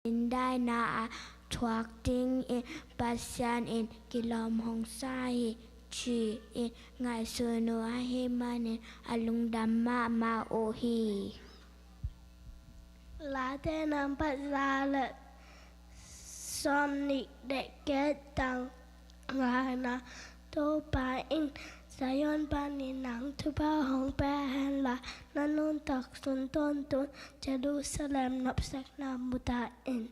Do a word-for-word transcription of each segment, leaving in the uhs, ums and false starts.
Mindaina ah thuak dingin Pasian in kilawm hong sa hi, ci-in ngaihsun uh ahih manin a lungdam mahmah uh hi. Late nambat za le sawmnih le giat, tang ngana. Topa in Zion panin nang thupha hong pia hen la, na nuntak sung tawntungin Jerusalem nopsakna mu ta in.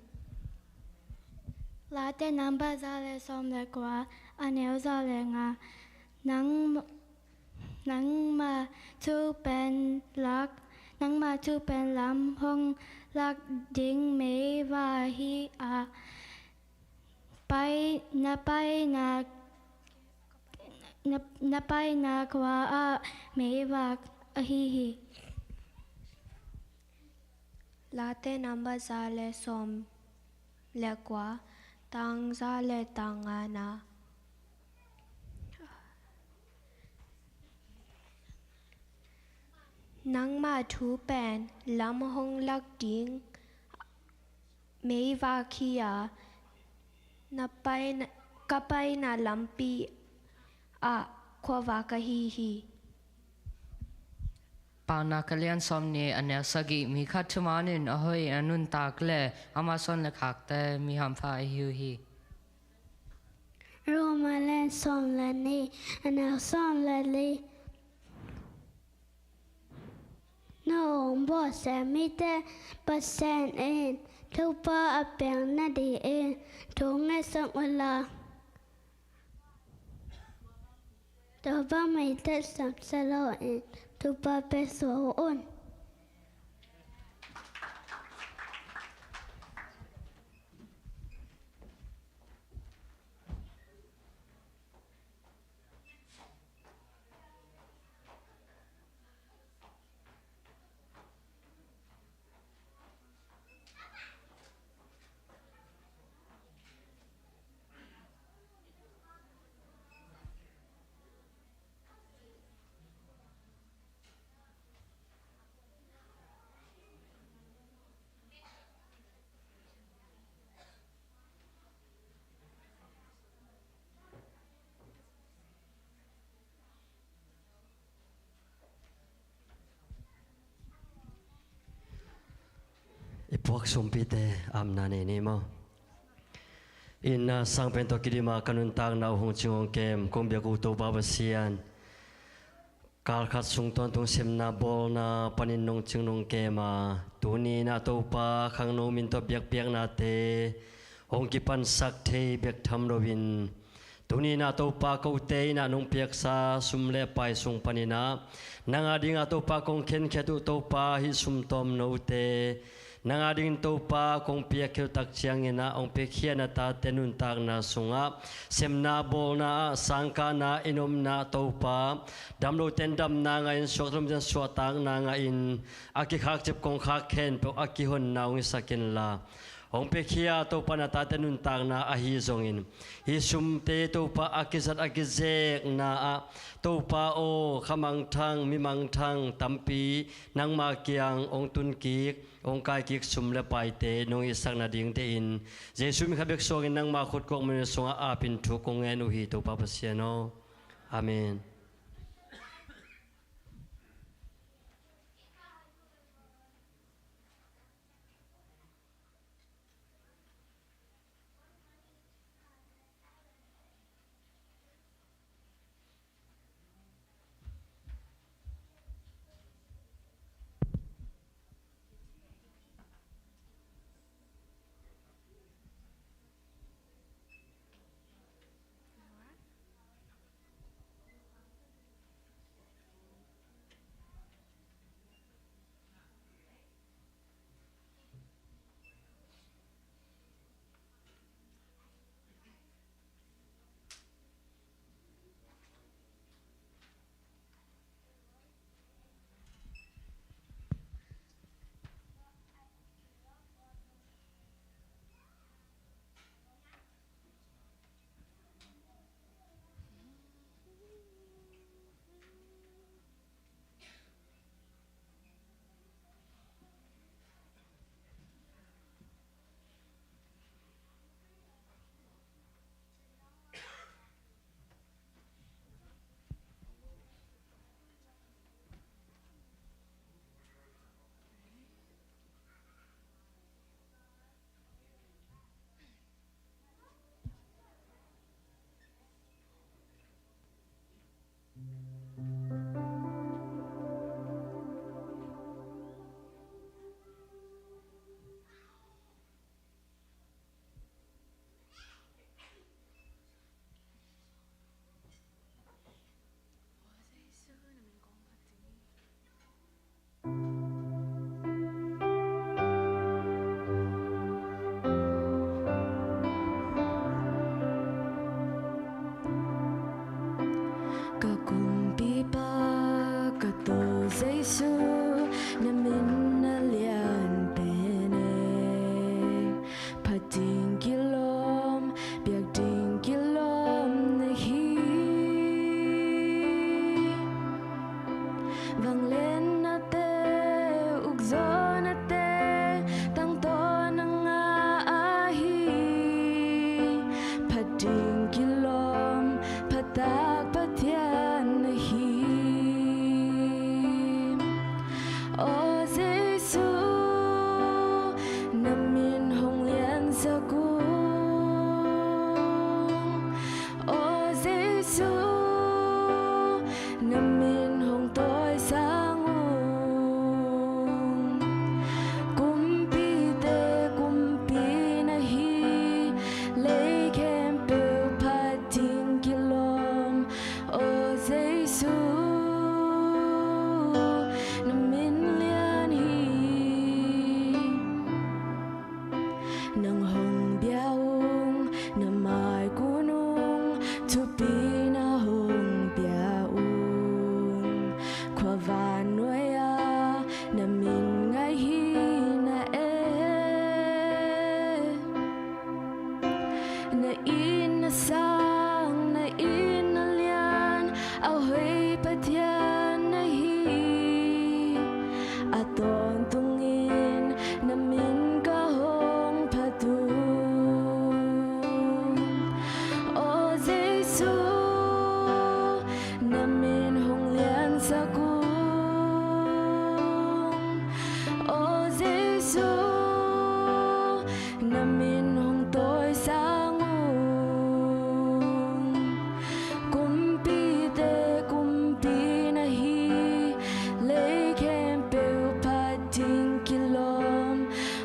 Late nambat za le sawm le kua, a neu za le nga. Nang, nangma thu pen lak, nangma thu pen lam hong lak ding meivak hi a, pai, na paina, na, na paina khua ah meivak ahi hi. Late nambat za le sawm le kua, tang za le tang ngana. Nangma thu pen lam hong lak ding meivak hi a, na paina, ka paina lampi ah khuavak ahi hi. Paunak a lian sawmnih, a neu sagih. Mi khat thumanin a hoih a nuntak le ama suan le khakte mi hampha ahi uh hi. Roma a lian sawm le nih, a neu sawm le li. Na hong bawlsia mite Pasian in thupha a piak nadingin thu ngetsak unla, Topa min tawh siamsa loin thupha pia suak un. I puak sumpite, amna nei ni maw. Inn a sang pen tawh kidima ka nuntakna uh hong cing hong kem kong biak uh Topa Pasian, kal khat sung tawntung semna bawlna panin nong cing nong kem a, tuni-in ah Topa khangno min tawh biakpiaknate hong kipansak thei bek tham loin, tuni-in ah Topa kote in ah nong piaksa sum le pai sung panin ah nang a dingin ah Topa kong khenkhiat uh Topa hih sum tawmnote, nang a dingin Topa kong piakkhiat uh tak ciangin ah hong piakhia na tate nuntakna sungah semna bawlna ah, sangkahna in omna ah Topa, damlote in damna ngah in, suakta lomte in suahtakna ngah in, a kikhakcip kongkhak khempeuh a kihonna hong hisak inla, hong piakhia Topa na tate nuntakna ahi zongin, hih sumte Topa a kizat a kizekna ah Topa aw, kha mangthang mi mangthang tampi nangma kiang hong tunkik, hong kaikik sum le paite nong hisak nadingte in, Jesuh min khat bek suangin nangma khut kuakmuna sungah apin thu kong ngen uh hi, Topa Pasian aw. Amen. Nang hong bia ung, na mai kun ung, thupi na hong pia ung. Khua vannuai ah na min ngaih hi na e. Na in na sang, na in na lian, a hoih Pathian na hi. A tawntungin na min ka hong phat ung. Aw Jesu, na min hong liansak ung. Aw Jesu, na min hong tawisang ung. Kumpite kumpi na hi, lei khempeuh phat ding kilawm.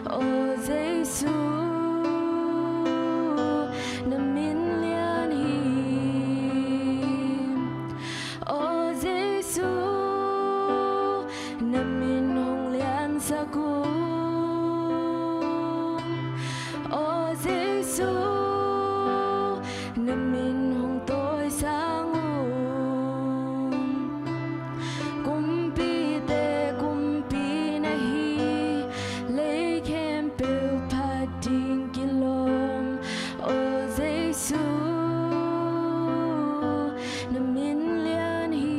Aw Jesu, na min lian hi. Aw Jesu, na min hong liansak ung. Aw Jesu, na min hong tawisang ung. Kumpite kumpi na hi, lei khempeuh phat ding kilawm. Aw Jesu, na min lian hi.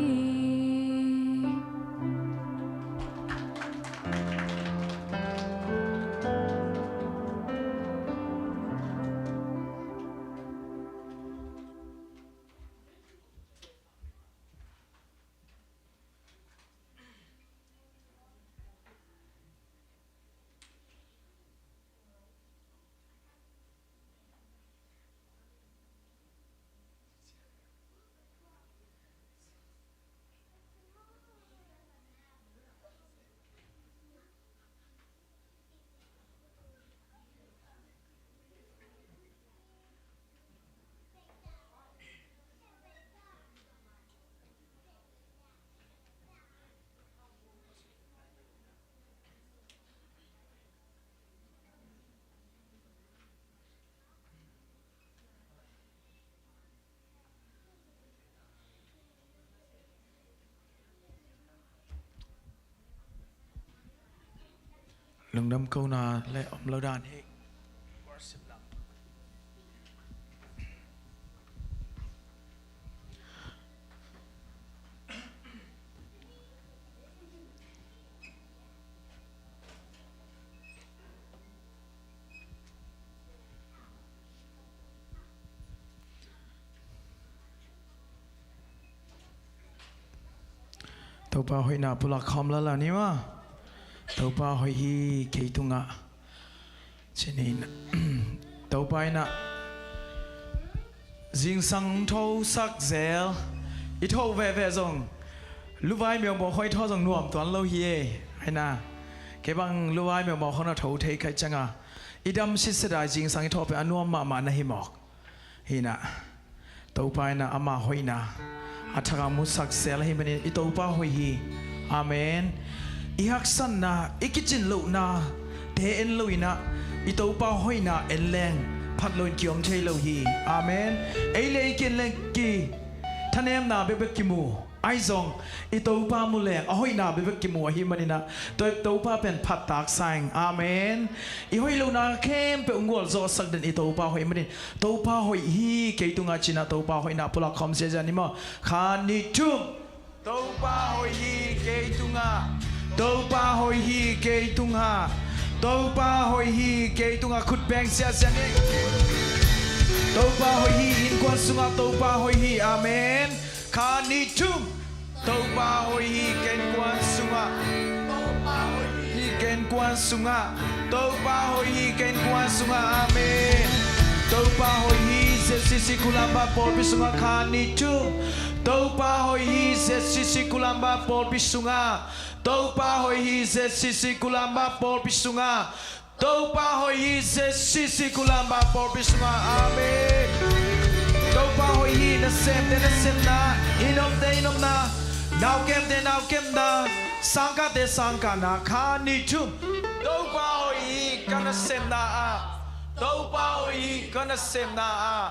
Lungdam kohna le om lo dan hi. Topa hoihna pulak khawm lala ni maw. Topa hoih hi kei tungah. Cinin Topa in ah zingsang thosak zel, i tho veve zong luvai miaumawh khawng i tho zong nuam tuan lo hi e. Aina kei bang luvai miaumawh khawng na tho thei kha i cianga i dam sitset a zingsang i tho pen a nuam mahmah na hi mawk. Hi in ah Topa in ah ama hoihna a thak a musak zel ahih manin i Topa hoih hi. Amen. I haksatna, i kicin lohna te en lo in ah i Topa hoihna en leng phat loin kiom thei lo hi. Amen. Ei le ei ki-en leng kithanemna bekbek kimu. Ahi zong i Topa mu leng a hoihna bekbek kimu ahih manin ah To-, Topa pen phat taksa ing. Amen. I hoih lohna khempeuh gualzawhsak den i Topa hoih manin Topa hoih hi kei tungah ci-in ah Topa hoihna pulak khawm ziazia ni maw. Khat, nih, thum. Topa hoih hi kei tungah. Topa hoih hi kei tungah. Topa hoih hi kei tungah. Khut beng ziazia ni. Topa hoih hi, innkuan sungah Topa hoih hi. Amen. Khat, nih, thum. Topa hoih hi kei innkuan sungah. Topa hoih hi kei innkuan sungah. Topa hoih hi kei innkuan sungah. Amen. Topa hoih hi Z C C Kulamba pawlpi sungah. Khat, nih, thum. Topa hoih hi Z C C Kulamba pawlpi sungah. Topa hoih hi Z C C Kulamba pawlpi sungah. Topa hoih hi Z C C Kulamba pawlpi sungah. Amen. Topa hoih hi nasemte nasemna, i nopte i nopna, naukemte naukemna, sangkahte sangkahna. Khat, nih, thum. Topa hoih hi ka nasemna ah. Ka nasepna ah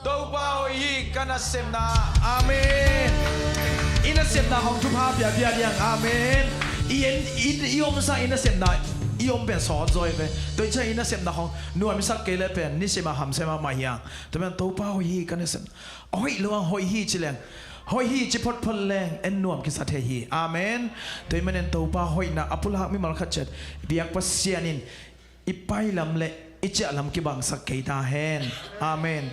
Topa hoih hi, ka nasepna ah. Amen. I nasepna hong thupha piapia diang. Amen. I en, i, i om sang i nasepna i om pen sawt zaw hi ve. Tua i ciang i nasepna hong nuam i sak kei le pen nisim a hamsiam a mah hiang. Tua pen Topa hoih hi, ka nasepna. Hoih lo ang hoih hi ci leng, hoih hi ci photphot leng en nuam kisa thei hi. Amen. Tua i manin Topa hoihna a pulak mimal khat ciat biak Pasian in i pailam le i ciahlam kibangsak kei ta hen. Amen.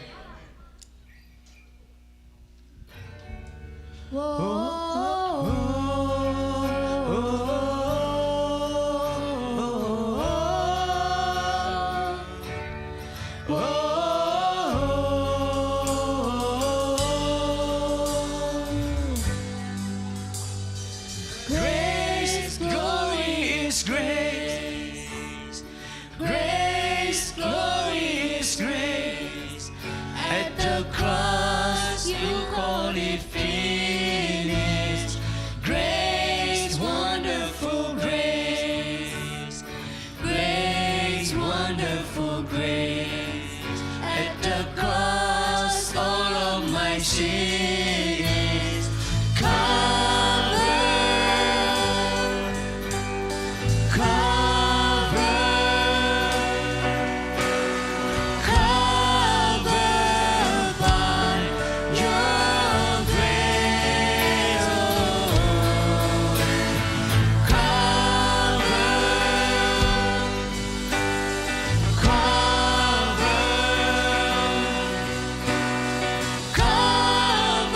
Grace, glory is grace. Grace, glory is grace. At the cross you call it finished. Grace, wonderful grace. Grace, wonderful grace. At the cross all of my sin is covered. Covered, covered by your grace, oh. Covered, covered, covered.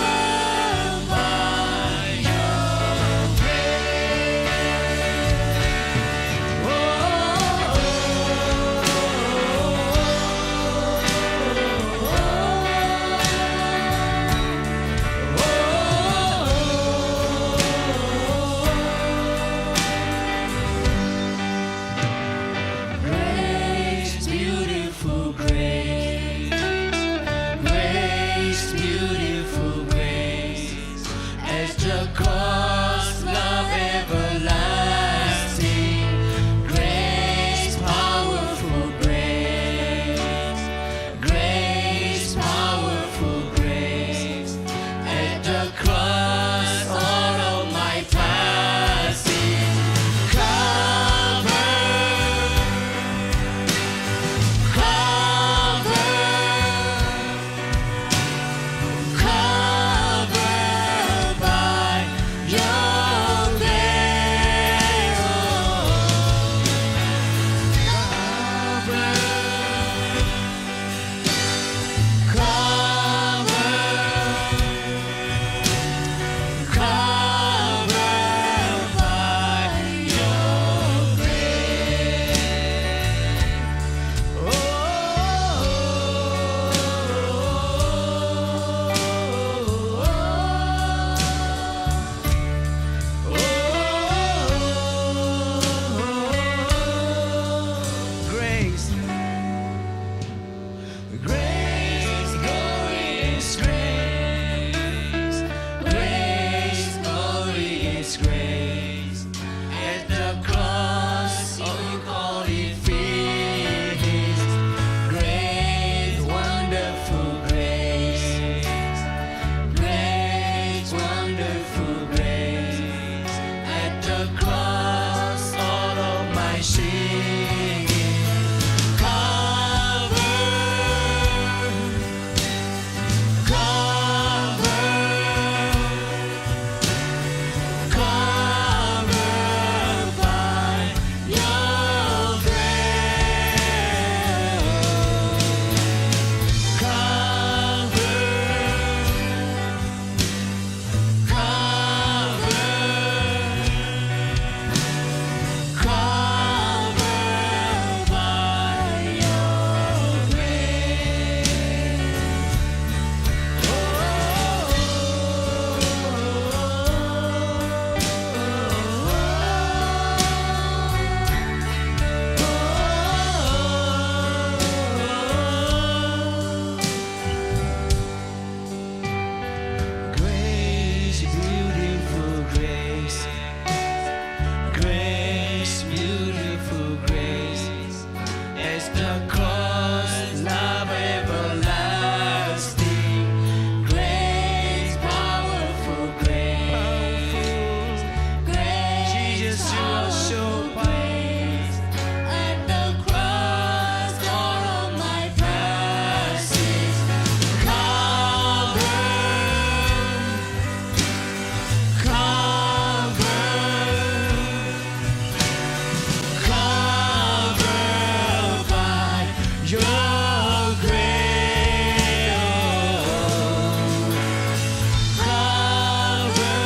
Your grace, oh, cover,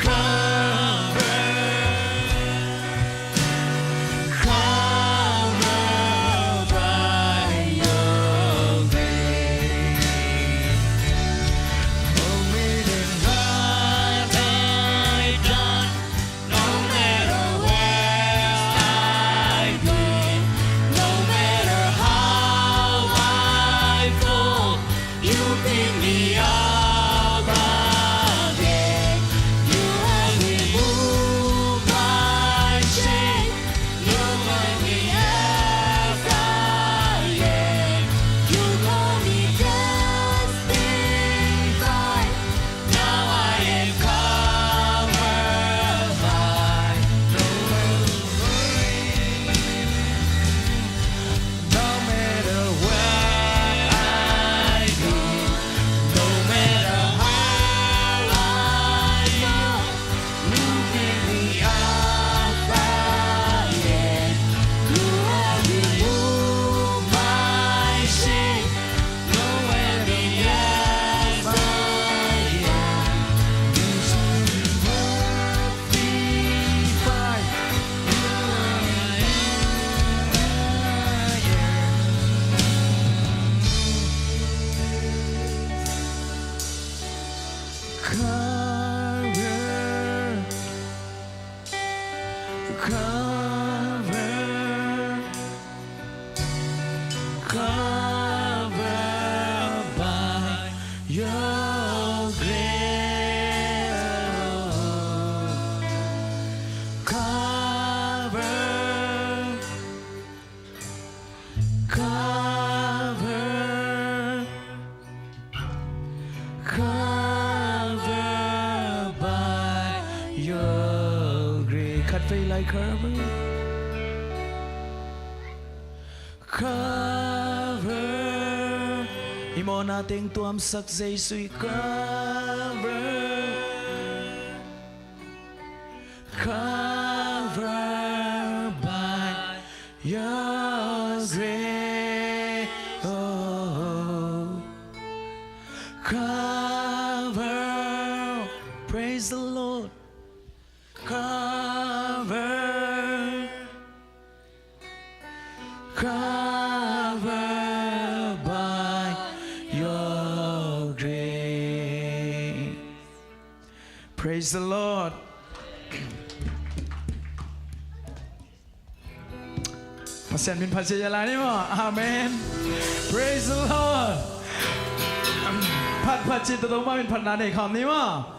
cover, cover by your grace. No matter what I've done, no matter where I've been, no matter how I fall, you pick me up again. You have removed my shame. You call me as I am. You call me justified. Now I am covered by the grace. No matter where I go, no matter how I fall, you pick me up again. You have removed my shame. Cover, cover, covered by your grace. Cover, cover, covered by your grace. Khatvei lai, cover. Cover. I mawhna teng tuamsak Jesuh i cover. Cover by your grace. Oh, cover. Praise the Lord. Cover, cover by your grace. Praise the Lord. Pasian min phat sia lai ni maw. Amen. Praise the Lord. Phat phat ci, tua tua mah min phatna nei kham ni maw.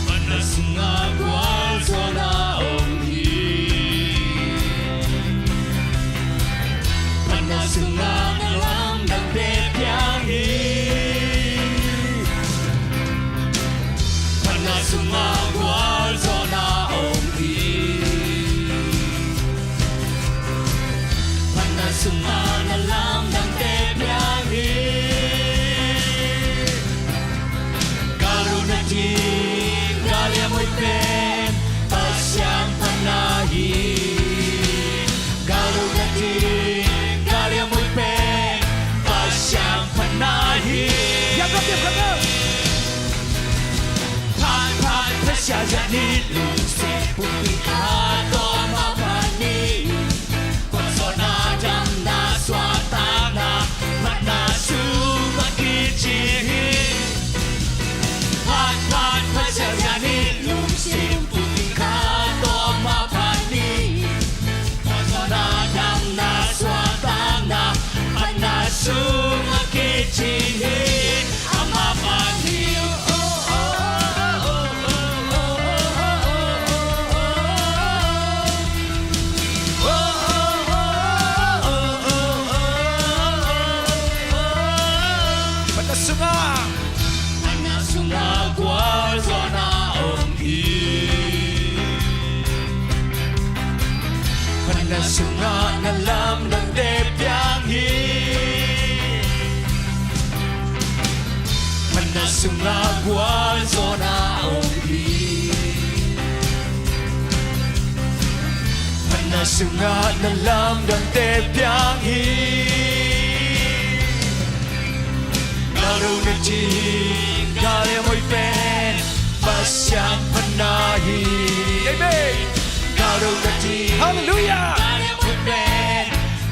Phatna sungah gualzawhna om hi. Phatna sungah na lamdangte piang hi. Phatna sungah gualzawhna om hi. Phatna sungah na lamdangte piang hi. Galruhna ding galiam hoih pen Pasian phatna hi. Galruhna ding galiam hoih pen Pasian phatna hi. Phat phat Pasian zia ni, lungsim pumpi khat tawh maphat ni. Gualzawhna, damna, suahtakna, phatna sungah kici hi. Phat phat Pasian zia ni, lungsim pumpi khat tawh maphat ni. Gualzawhna, damna, suahtakna, phatna sungah kici hi. Amah phat ni. Phatna sungah, phatna sungah gualzawhna om hi. Phatna sungah na lamdangte piang hi. Manna sungah gualzawhna om hi. Manna sungah na lamdangte piang hi. Garo na ci, gale moi pen Pasian manna hi. Amen. Garo na ci, hallelujah, gale moi pen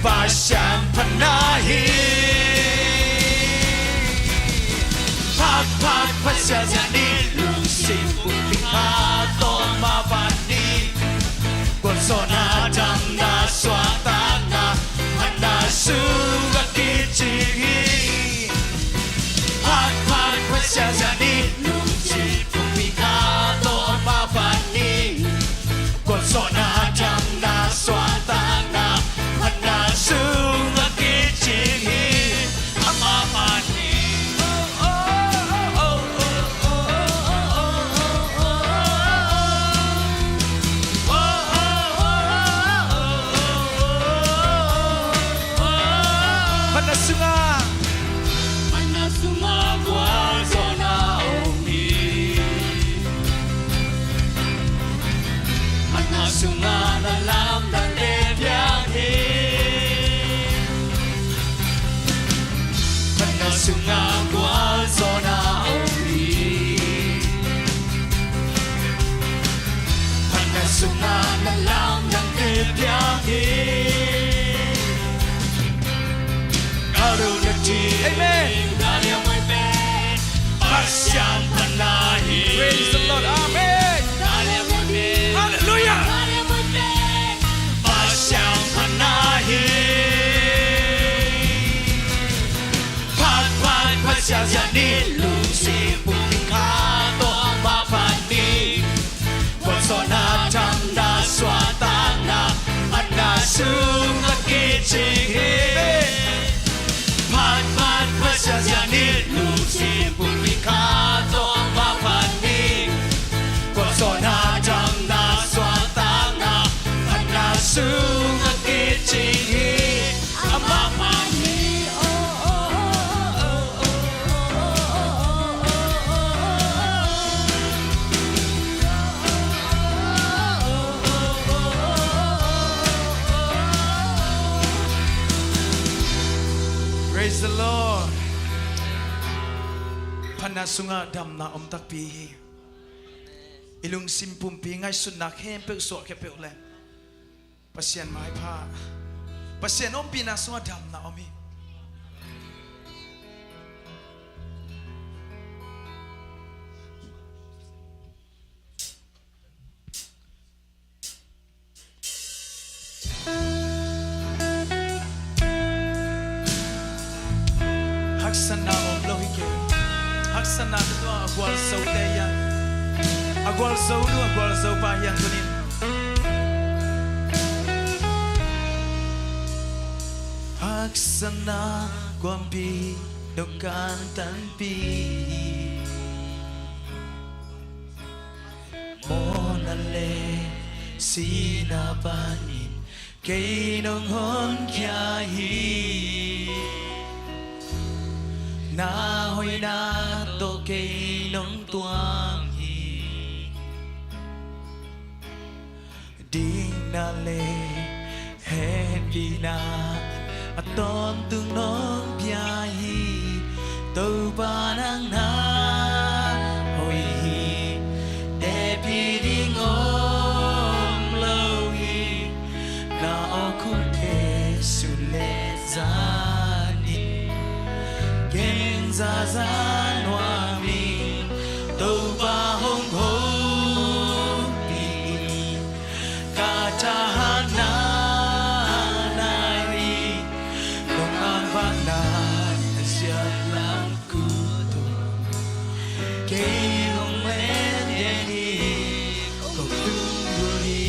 Pasian manna hi. Phat phat Pasian ziah ni, lungsim pumpi khat tawh maphat ni. Gualzawhna, damna, suahtakna, manna sungah kicing hi. Phat phat Pasian ziah ni, lungsim pumpi khat tawh maphat ni. Gualzawhna, damna, suahtakna, manna sungah kicing hi. Amah mah hi. Manna sungah, manna sungah gualzawhna om hi. Manna sungah na lamdangte piang hi. Manna sungah gualzawhna om hi. Manna sungah na lamdangte piang hi. Garo na ci, amen. Gale moi pen Pasian manna hi. Praise the Lord. Amen. Gale moi pen, hallelujah, gale moi pen Pasian manna hi. Phat phat Pasian ziah ni, lungsim pumpi khat tawh maphat ni. Gualzawhna, damna, suahtakna, manna sungah kicing hi. Phat phat Pasian ziah ni, lungsim pumpi khat tawh maphat ni. Gualzawhna, damna, suahtakna, manna sungah kicing hi. Amah mah hi. Praise the Lord. Phatna sungah damna om takpi hi. I lungsim pumpi ngaihsutna khempeuh suahkhia peuh leh Pasian maipha, Pasian ompihna sungah damna om hi. Haksatna om lo hi kei. Haksatna tawh a gualzote hi hang. A gualzo nu, a gualzo pa hi hang tuni-in. Haksatna kuampi dong kantanpih hi. Mawhna le sihna panin kei nong honkhia hi. Na hoihna tawh kei nong tuam hi. Dikna le hehpihna a tawntung nong pia hi. Topa nang na hoih hi. Tepih ding om lo hi. Na awkhumte sun le zan in gen zaza nuam ing. Topa hong hopih in. Ka thahatna nai hi. Nong angvahna na siatlam khut tawh kei hong len den hi. Kong tung bul hi.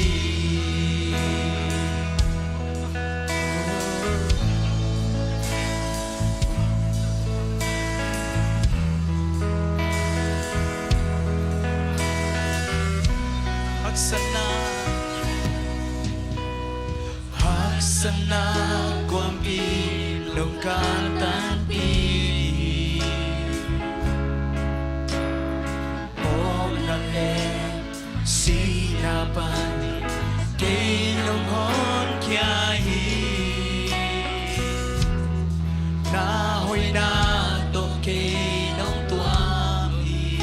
Sana kuampi lungkan tanpi, omna le sihna panin kei nong honkhia hi. Na hoihna tawh kei nong tuam hi.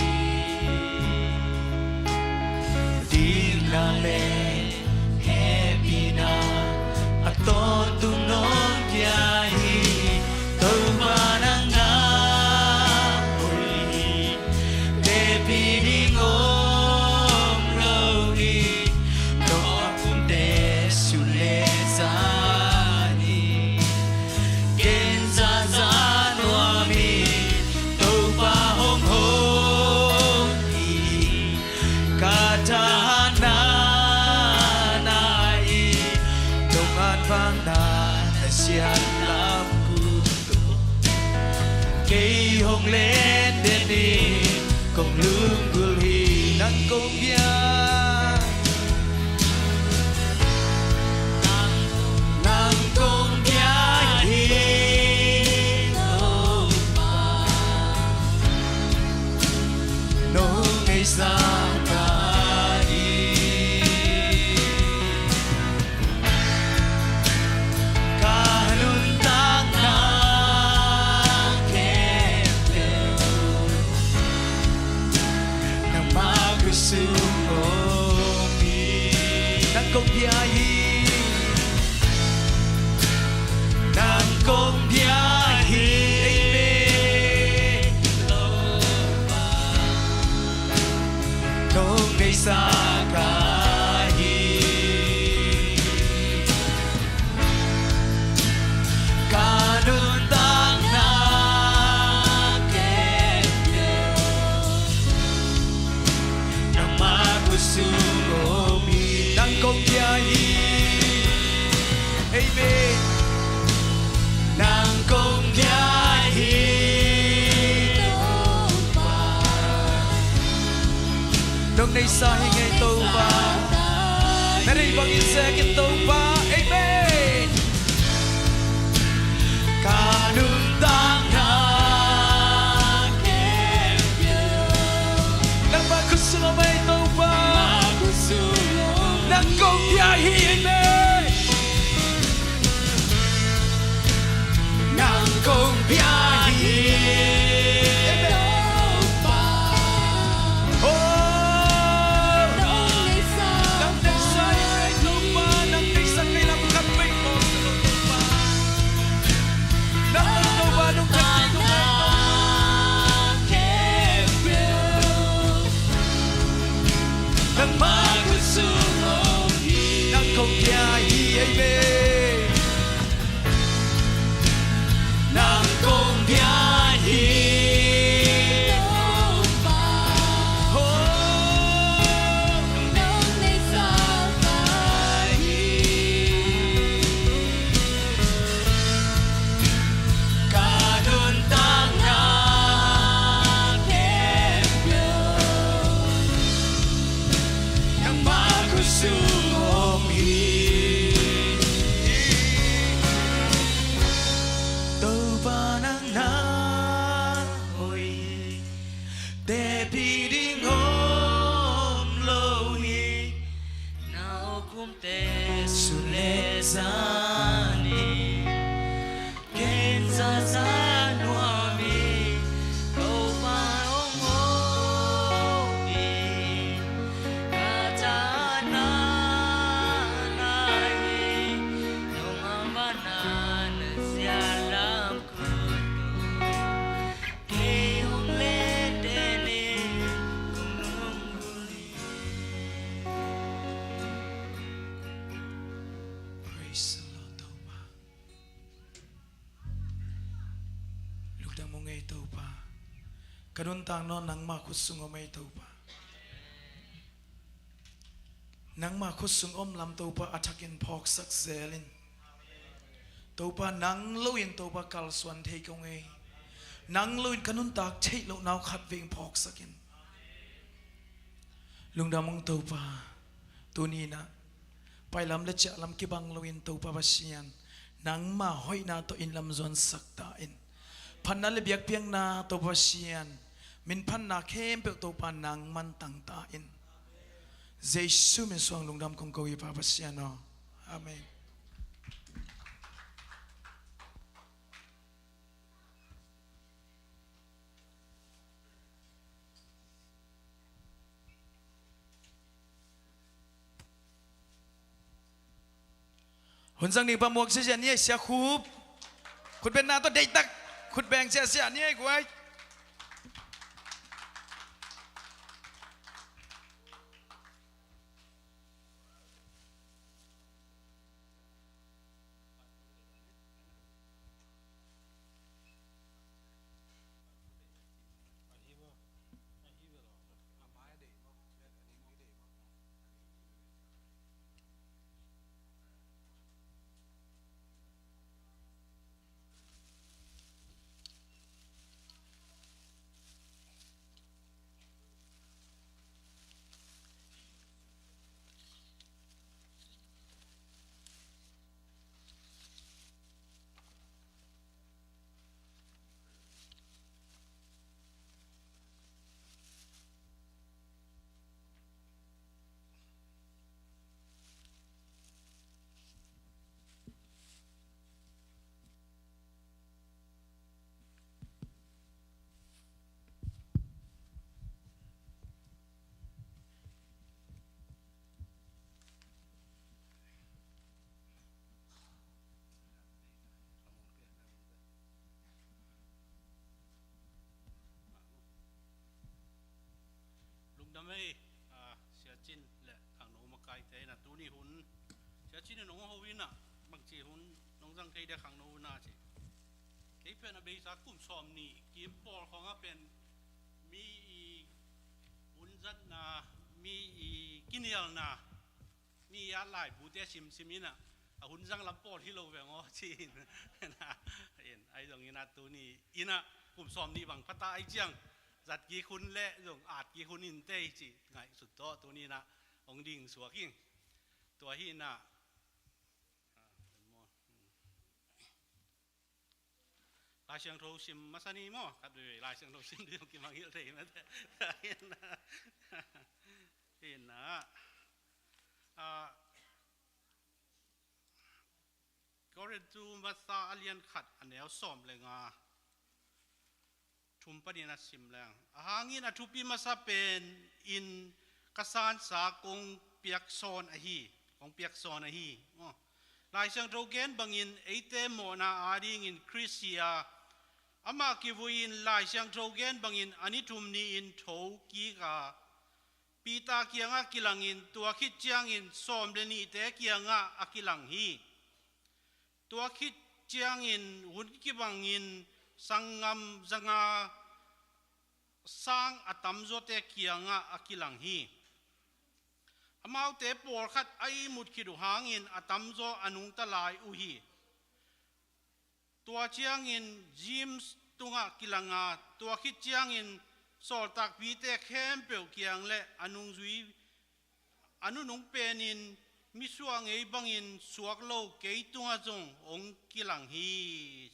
Dikna le hehpihna a tawh tung nong pia hi. Topa nang na hoih hi. Teci ding om lo hi. Nong a kumte sule zani, gen zaza nuam hi. Topa hong hong hi. Ka tahatna na hi. Nong an bang na na sian lam ku. Kei hong len den in kong lunggulh hi. Nang kong biak, nang kong biak hi. Nong neihsa ka hi. Ka nuntakna khempeuh nangmah khut sung om hi. Nang kong biak hi. Nang kong biak hi. Amen. Nong neihsa ka hi. Ka nuntakna khempeuh nangmah khut sung om hi. Nang kong biak hi. Amen. Nang kong biak hi. Nong neihsa hi ing ei Topa. Na deih bangin zekin Topa. Amen. Ka nuntakna khempeuh nangmah khut sung om ei Topa. Nang kong biak hi. Amen. Nang kong biak hi. Amen. Oh. Nong neihsa hi ei Topa. Nong neihsa kei lam khat peuh mawk sa lo Topa. Nang Topa nong khat peuh mawk. Nangmah khut sung om hi. Nang kong biak hi. Amen. Nang kong biak hi. Topa. Oh. Nong neihsa ka hi. Ka nuntakna khempeuh nangmah khut sung om hi. Topa nang na hoih hi. Teci ding om lo hi. Na hong kumte sun le zan hi. Ken zaza nuam hi. Topa hong hong hi. Ka tahatna na hi. Nong a bang na na sian lam ku. Kei hong len den in kong lunggulh hi. Praise the Lord, Topa. Lungdam ung ei Topa. Ka nuntakna nangmah khut sung om ei Topa. Nangmah khut sung om lam Topa a thakin phawksak zel in. Topa nang lo in Topa kalsuan thei kong ei. Nang lo in ka nuntak theih loh nau khat veng phawksak in. Lungdam ung Topa. Tuni in ah Pailam le ciahlam kibang loin Topa Pasian, nangma hoihna tawh inn lam zuansak ta in. Phatna le biakpiakna Topa Pasian, minphatna khempeuh Topa nangman tang ta in. Jesu min suang lungdam kong ko hi Pa Pasian aw. Amen. Hun zang ding pa muak ziahziah ni ei, Sia Khup. Khutbetna tawh deihtak khutbeng ziahziah ni ei guai. Lungdam ei, a, Sia Cin le Khangno makaite in a tuni hun. Sia Cin in hong ho in a, bangci hun nong zang thei dia Khangno hun a ci. Kei pen a beisa kum sawm nih kim pawl khawng a pen mi i hunzatna, mi i kinialna, mi a laibute simsim in a, a hun zang lam pawl hi lo veng aw ci in. In, ahi zongin a tuni in a kum sawm nih bang pha ta ahi ciang, zat kik hun le zong at kik hun in tei ci ngaihsut tawh tuni in a hong ding suak ing. Tua hi in a, Lai Siangtho sim masa ni maw? Khat veve Lai Siangtho sim ding kimangngilh thei mate. Hi in a, a, Korintu masa a lian khat a neu sawm le nga, thum panin a sim leng. A hangin a thupi masa pen in ka sansa kong piaksawn ahi, kong piaksawn ahi. Aw. Lai Siangtho gen bangin eite mawhna adingin Khrist hi a, amah kivui in Lai Siangtho gen bangin a ni thum ni-in tho kik a, Peter kiangah kilangin tua khit ciangin sawm le nihte kiangah a kilang hi. Tua khit ciangin hun kibangin sanggam zanga sang a tamzawte kiangah a kilang hi. Amaute pawlkhat a ihmut khit uh hangin a tamzaw a nungta lai uh hi. Tua ciangin James tungah kilang a, tua khit ciangin sawltakpite khempeuh kiang le a nungzui, a nunung penin misuah ngei bangin suak lo kei tungah zong hong kilang hi.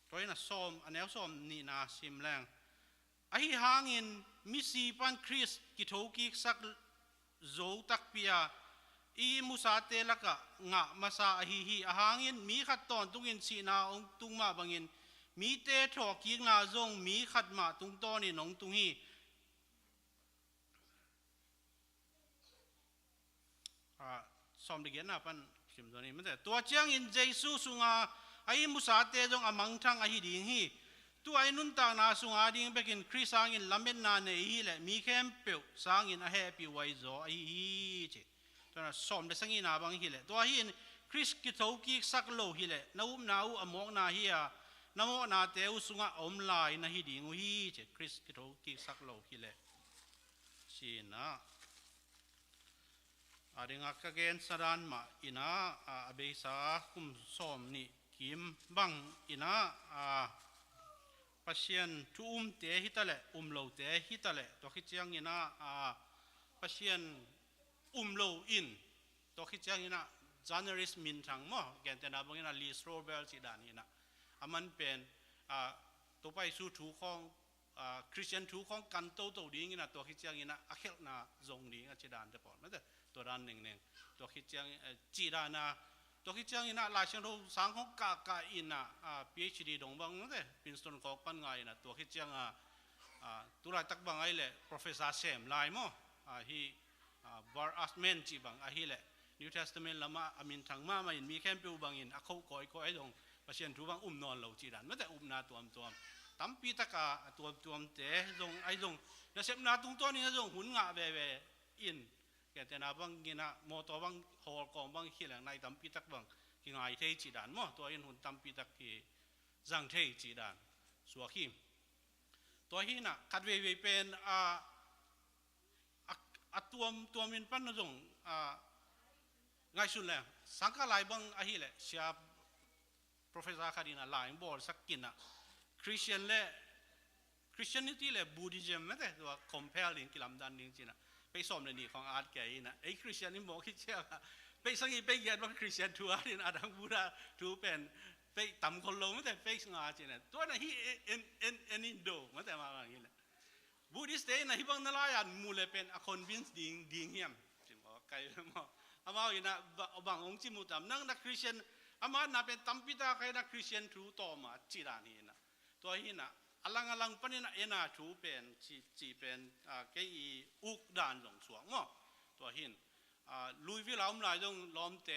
Tua in a sawm, a neu sawm nihna sim leng. Ahi hangin misi pan Khrist kithokiksak zo takpi a, i musate lakah ngah masa ahi hi. A hangin mi khat tawntungin sihna hong tung mah bangin mite thawhkikna zong mi khat mah tungtawnin hong tung hi. A, sawm le giatna pan sim zaw ni. Mate, tua ciangin Jesu sunga a ihmusate zong a mangthang ahi ding hi. Tua i nuntakna sunga ding bekin Khrist sangin lametna nei hi leh mi khempeuh sangin a hehpih huai zaw ahi hi ci. Tua na sawm le sagihna bang hi leh, tua hi in Khrist kithokiksak lo hi leh na upna uh a mawkna hi a, na mawhnate uh sungah a om lai na hi ding uh hi ci. Khrist kithokiksak lo hi leh. Ci-in ah, a dingah ka gensa dan mah in ah, a, a beisa kum sawm nih kim bang in ah, a, Pasian thu umte hi ta leh, um lote hi ta leh, tua khit ciangin ah, a, Pasian um lo in, tua khit ciangin ah journalist minthang maw, gentehna bangin ah Lee Strobel cih dan in ah, aman pen, ah, Topa Jesu thu khawng, ah, Christian thu khawng kan toto dingin ah, tua khit ciangin ah a khelhna zong ding a ci dan te pawl mate, tua dan nengneng, tua khit ciang, eh, cih dan a, tua khit ciangin ah Lai Siangtho sang khawng kahkah in ah, ah, P H D dong bang mate, Princeton khawng pan ngai in ah, tua khit ciang a, ah, tulaitak bang ahih leh professor sem lai maw, ah, hi, ah, Bart Ehrman cih bang ahih leh New Testament lamah a minthang mahmah in mi khempeuh bangin a khoh kawikawi ahi zong Pasian thu bang um nawn lo cih dan mate, upna tuamtuam tampi taka a tuamtuamte zong ahi zong, nasepna tungtawnin ah zong hun ngah veve in, gentehna bangin ah mawtaw bang hawl kawm bang hi leng nai tampi tak bang kingai thei cih dan maw, tua in hun tampi tak kizang thei cih dan suak hi. Tua hi in ah khat veivei pen, ah, a, a tuamtuam in pan na zong, ah, ngaihsun leng sangkah lai bang ahih leh sia professor khat in ah lai bawlsak in ah Christian le, Christianity le Buddhism mate, tua compare ding, kilamdan ding ci in ah, peih sawm le nih khawng at kei in ah, ei Christian in mawk hi ciang ah, peih sagih peih giat bang Christian thu at in ah, a dang Buddha thu pen peih tam khol lo mate, peih nga ci in ah, tua na hi en, en, en in do mate, amau bang hi leh Buddhist te in ah hih bang na lai-at mu le pen a convince ding, ding hiam ci maw, kai maw. Amau in ah ba-, bang hong ci mu tam, nang na Christian, amah na pen tampi tak in ah Christian thu tawm a ci dan hi in ah. Tua hi in ah a lang a lang panin ah en a thu pen ci, ci pen, ah, kei i uk dan zong suak maw. Tua hi in, ah, Louisville a om lai zong lawmte,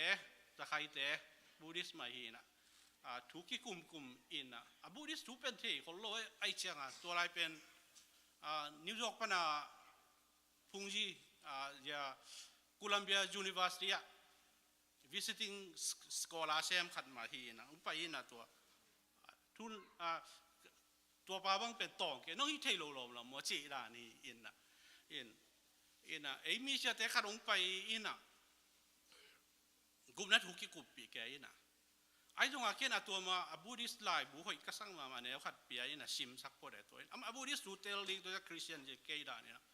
zakhaite, Buddhist mah hi in ah, ah, thu kikumkum in ah, a Buddhist thu pen thei khol lo ahih ciang ah, tua lai pen, ah, New York pan a phungzi, ah, ya, Columbia University ah visiting sch-, scholar sem khat mah hi in ah, hong pai in ah tua, ah, thu, ah, tua pa bang pen tawng kei, nong hih thei lo lawm lawm maw cih dan hi in ah, in, in ah, ei misiate khat hong pai in ah, gupna thu kikuppih kei in ah. Ahi zongin ken a tua mah a Buddhist laibu hoih ka sak mahmah neu khat pia in ah simsak phot e tua in. Amah a Buddhist thu tel ding tua Christian ci kei dan in ah.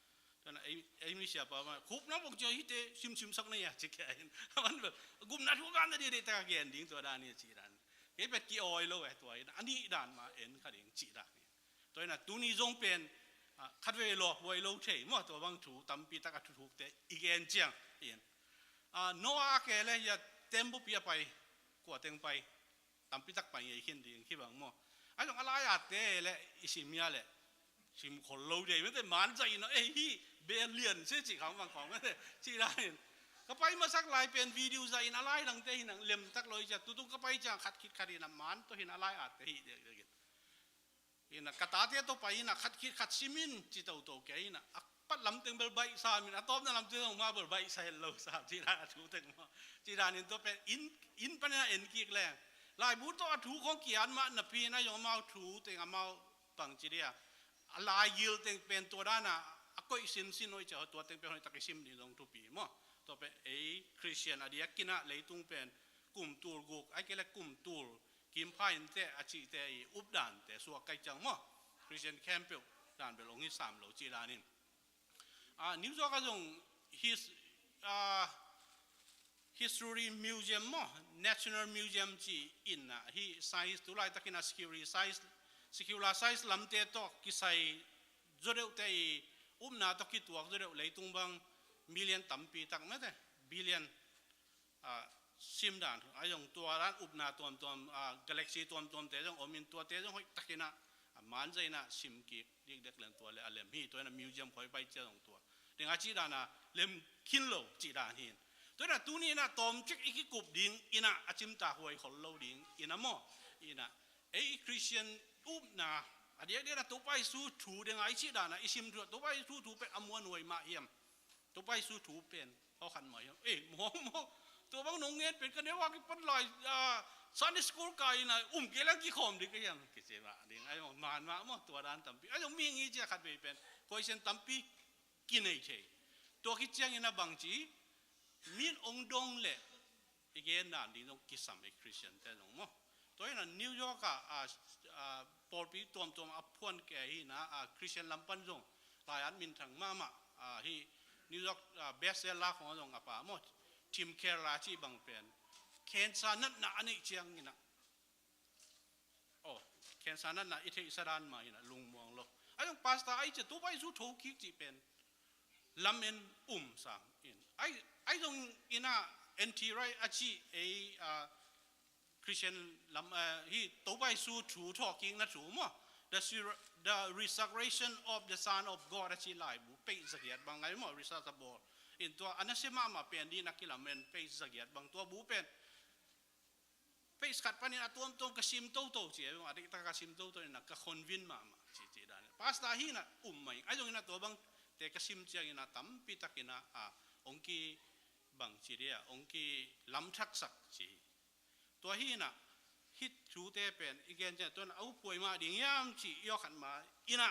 Tua in ah ei, ei misiapa mah, gupna bang cia hite simsimsak na hia ci kei in. Aman bel, gupna thu kan na dih dih ta gen ding tua dan in ci dan. Kei pet ki-awi lo e tua in. A nih dan mah en kha ding ci dan in. Tua in ah tuni zong pen, ah, khat vei lawk huai lo thei maw, tua bang thu tampi tak a thuthukte i gen ciang in. Ah, Noah a ke le hia tembupi a pai, kua teng pai, tampi tak pai ngei khin ding hi bang maw. Ahi zong a lai-atte le i sim hia le sim khol lo dei mate, man zaih in ah, ei hi bel lian se cih khawng bang khawng mate, cih dan in. Ka pai masak lai pen video zaih in a lai dangte hi in ah lem tak lo hi cia, tutung ka pai ciang khat khit khat in ah man tawh hi in ah a lai-atte hi dek dek in. In ah ka tate tawh pai in ah khat khit khat sim in ci toto kei in ah, a pat lam teng bel baih sam in, a tawpna lam teng zong mah bel baih sa het lo sam, ci dan a thu teng maw. Ci dan in tua pen inn, inn pan in ah en kik leng. Laibu tawh a thu khawng ki-at mah napi in ah zong amau thu teng amau bang ci dia, a laigil teng pen tua dan a a koih sinsin hoih cia, tua teng pen hoih tak i sim ding zong thupi maw. Tua pen ei Christian a diakin ah leitung pen kum tul guk, ahih kei le kum tul kim pha inteh a cihte i updante suak ka hih ciang maw, Christian khempeuh dan bel hong hi sam lo cih dan in. Ah, New York ah zong his-, ah, History Museum maw, National Museum ci in ah, hih science, tu laitakin ah secular science, secular science lamte tawh kisai zaw deuhte i upna tawh kituak zaw deuh leitung bang million tampi tak mate, billion, ah, sim dan, ahi zong tua dan upna tuamtuam, ah, galaxy tuamtuamte zong om in, tuate zong hoih takin ah, ah, man zaih in ah sim kik dikdek leng tua le a lem hi, tua in ah museum khawng i pai ciang zong tua ding a cih dan a lem khin lo cih dan hi in. Tua in ah tuni in ah tawmcik i kikup ding in ah a cimtak huai khol lo ding in ah maw, in ah ei Christian upna a diakdiak in ah Topa Jesu thu ding a i cih dan a i sim thu, Topa Jesu thu pen a muanhuai mah hiam? Topa Jesu thu pen hawkhan mah hiam? Eh, maw, maw. Tua bang nong ngen pen ka neu a kipan lai, ah, Sunday school kai in ah um kei leng kikhawm ding ka hiam? Kici mah ding, ahi maw, man mah maw, tua dan tampi. Ahi zong mihing i cih a khat vei pen question tampi kinei thei. Tua khit ciangin ah bangci min ong dong leh i gen dan ding zong kisam ei Christian te zong maw. Tua in ah New York ah, ah, ah, pawlpi tuamtuam a phuan kei hi in ah, ah, Christian lam pan zong lai-at minthang mahmah, ah, hih New York, ah, bestseller khong zong a pa maw, Tim Keller ci bang pen cancer natna a neih ciang ina, oh, cancer natna i theihsa dan mah ina lungmuang lo. A zong pastor ai cia Topa Jesu thokik cih pen lamen um sang in. Ai, ai zong ina anti-right a ci ei, ah, Christian lam, eh, hi Topa Jesu thu thawhkikna thu maw. The, sur- the Resurrection of the Son of God a ci laibu page zagiat bang ngai maw, research a bawl. In tua a nasia mahmah pen dina kilamen page zagiat bang tua bu pen. Page khat panin a tuamtuam ka sim toto ci, a deihtak ka sim toto ina ka convince mahmah ci, ci dan. Pastor hi ina um mai. Ai zong ina tua bang te ka sim ciang ina tampi tak ina a ong ki bang ci dia, ong ki lamthaksak ci. Tua hi ina, hih thute pen i gen ciang tuan a upuai mah ding hiam ci i awkhat mah ina,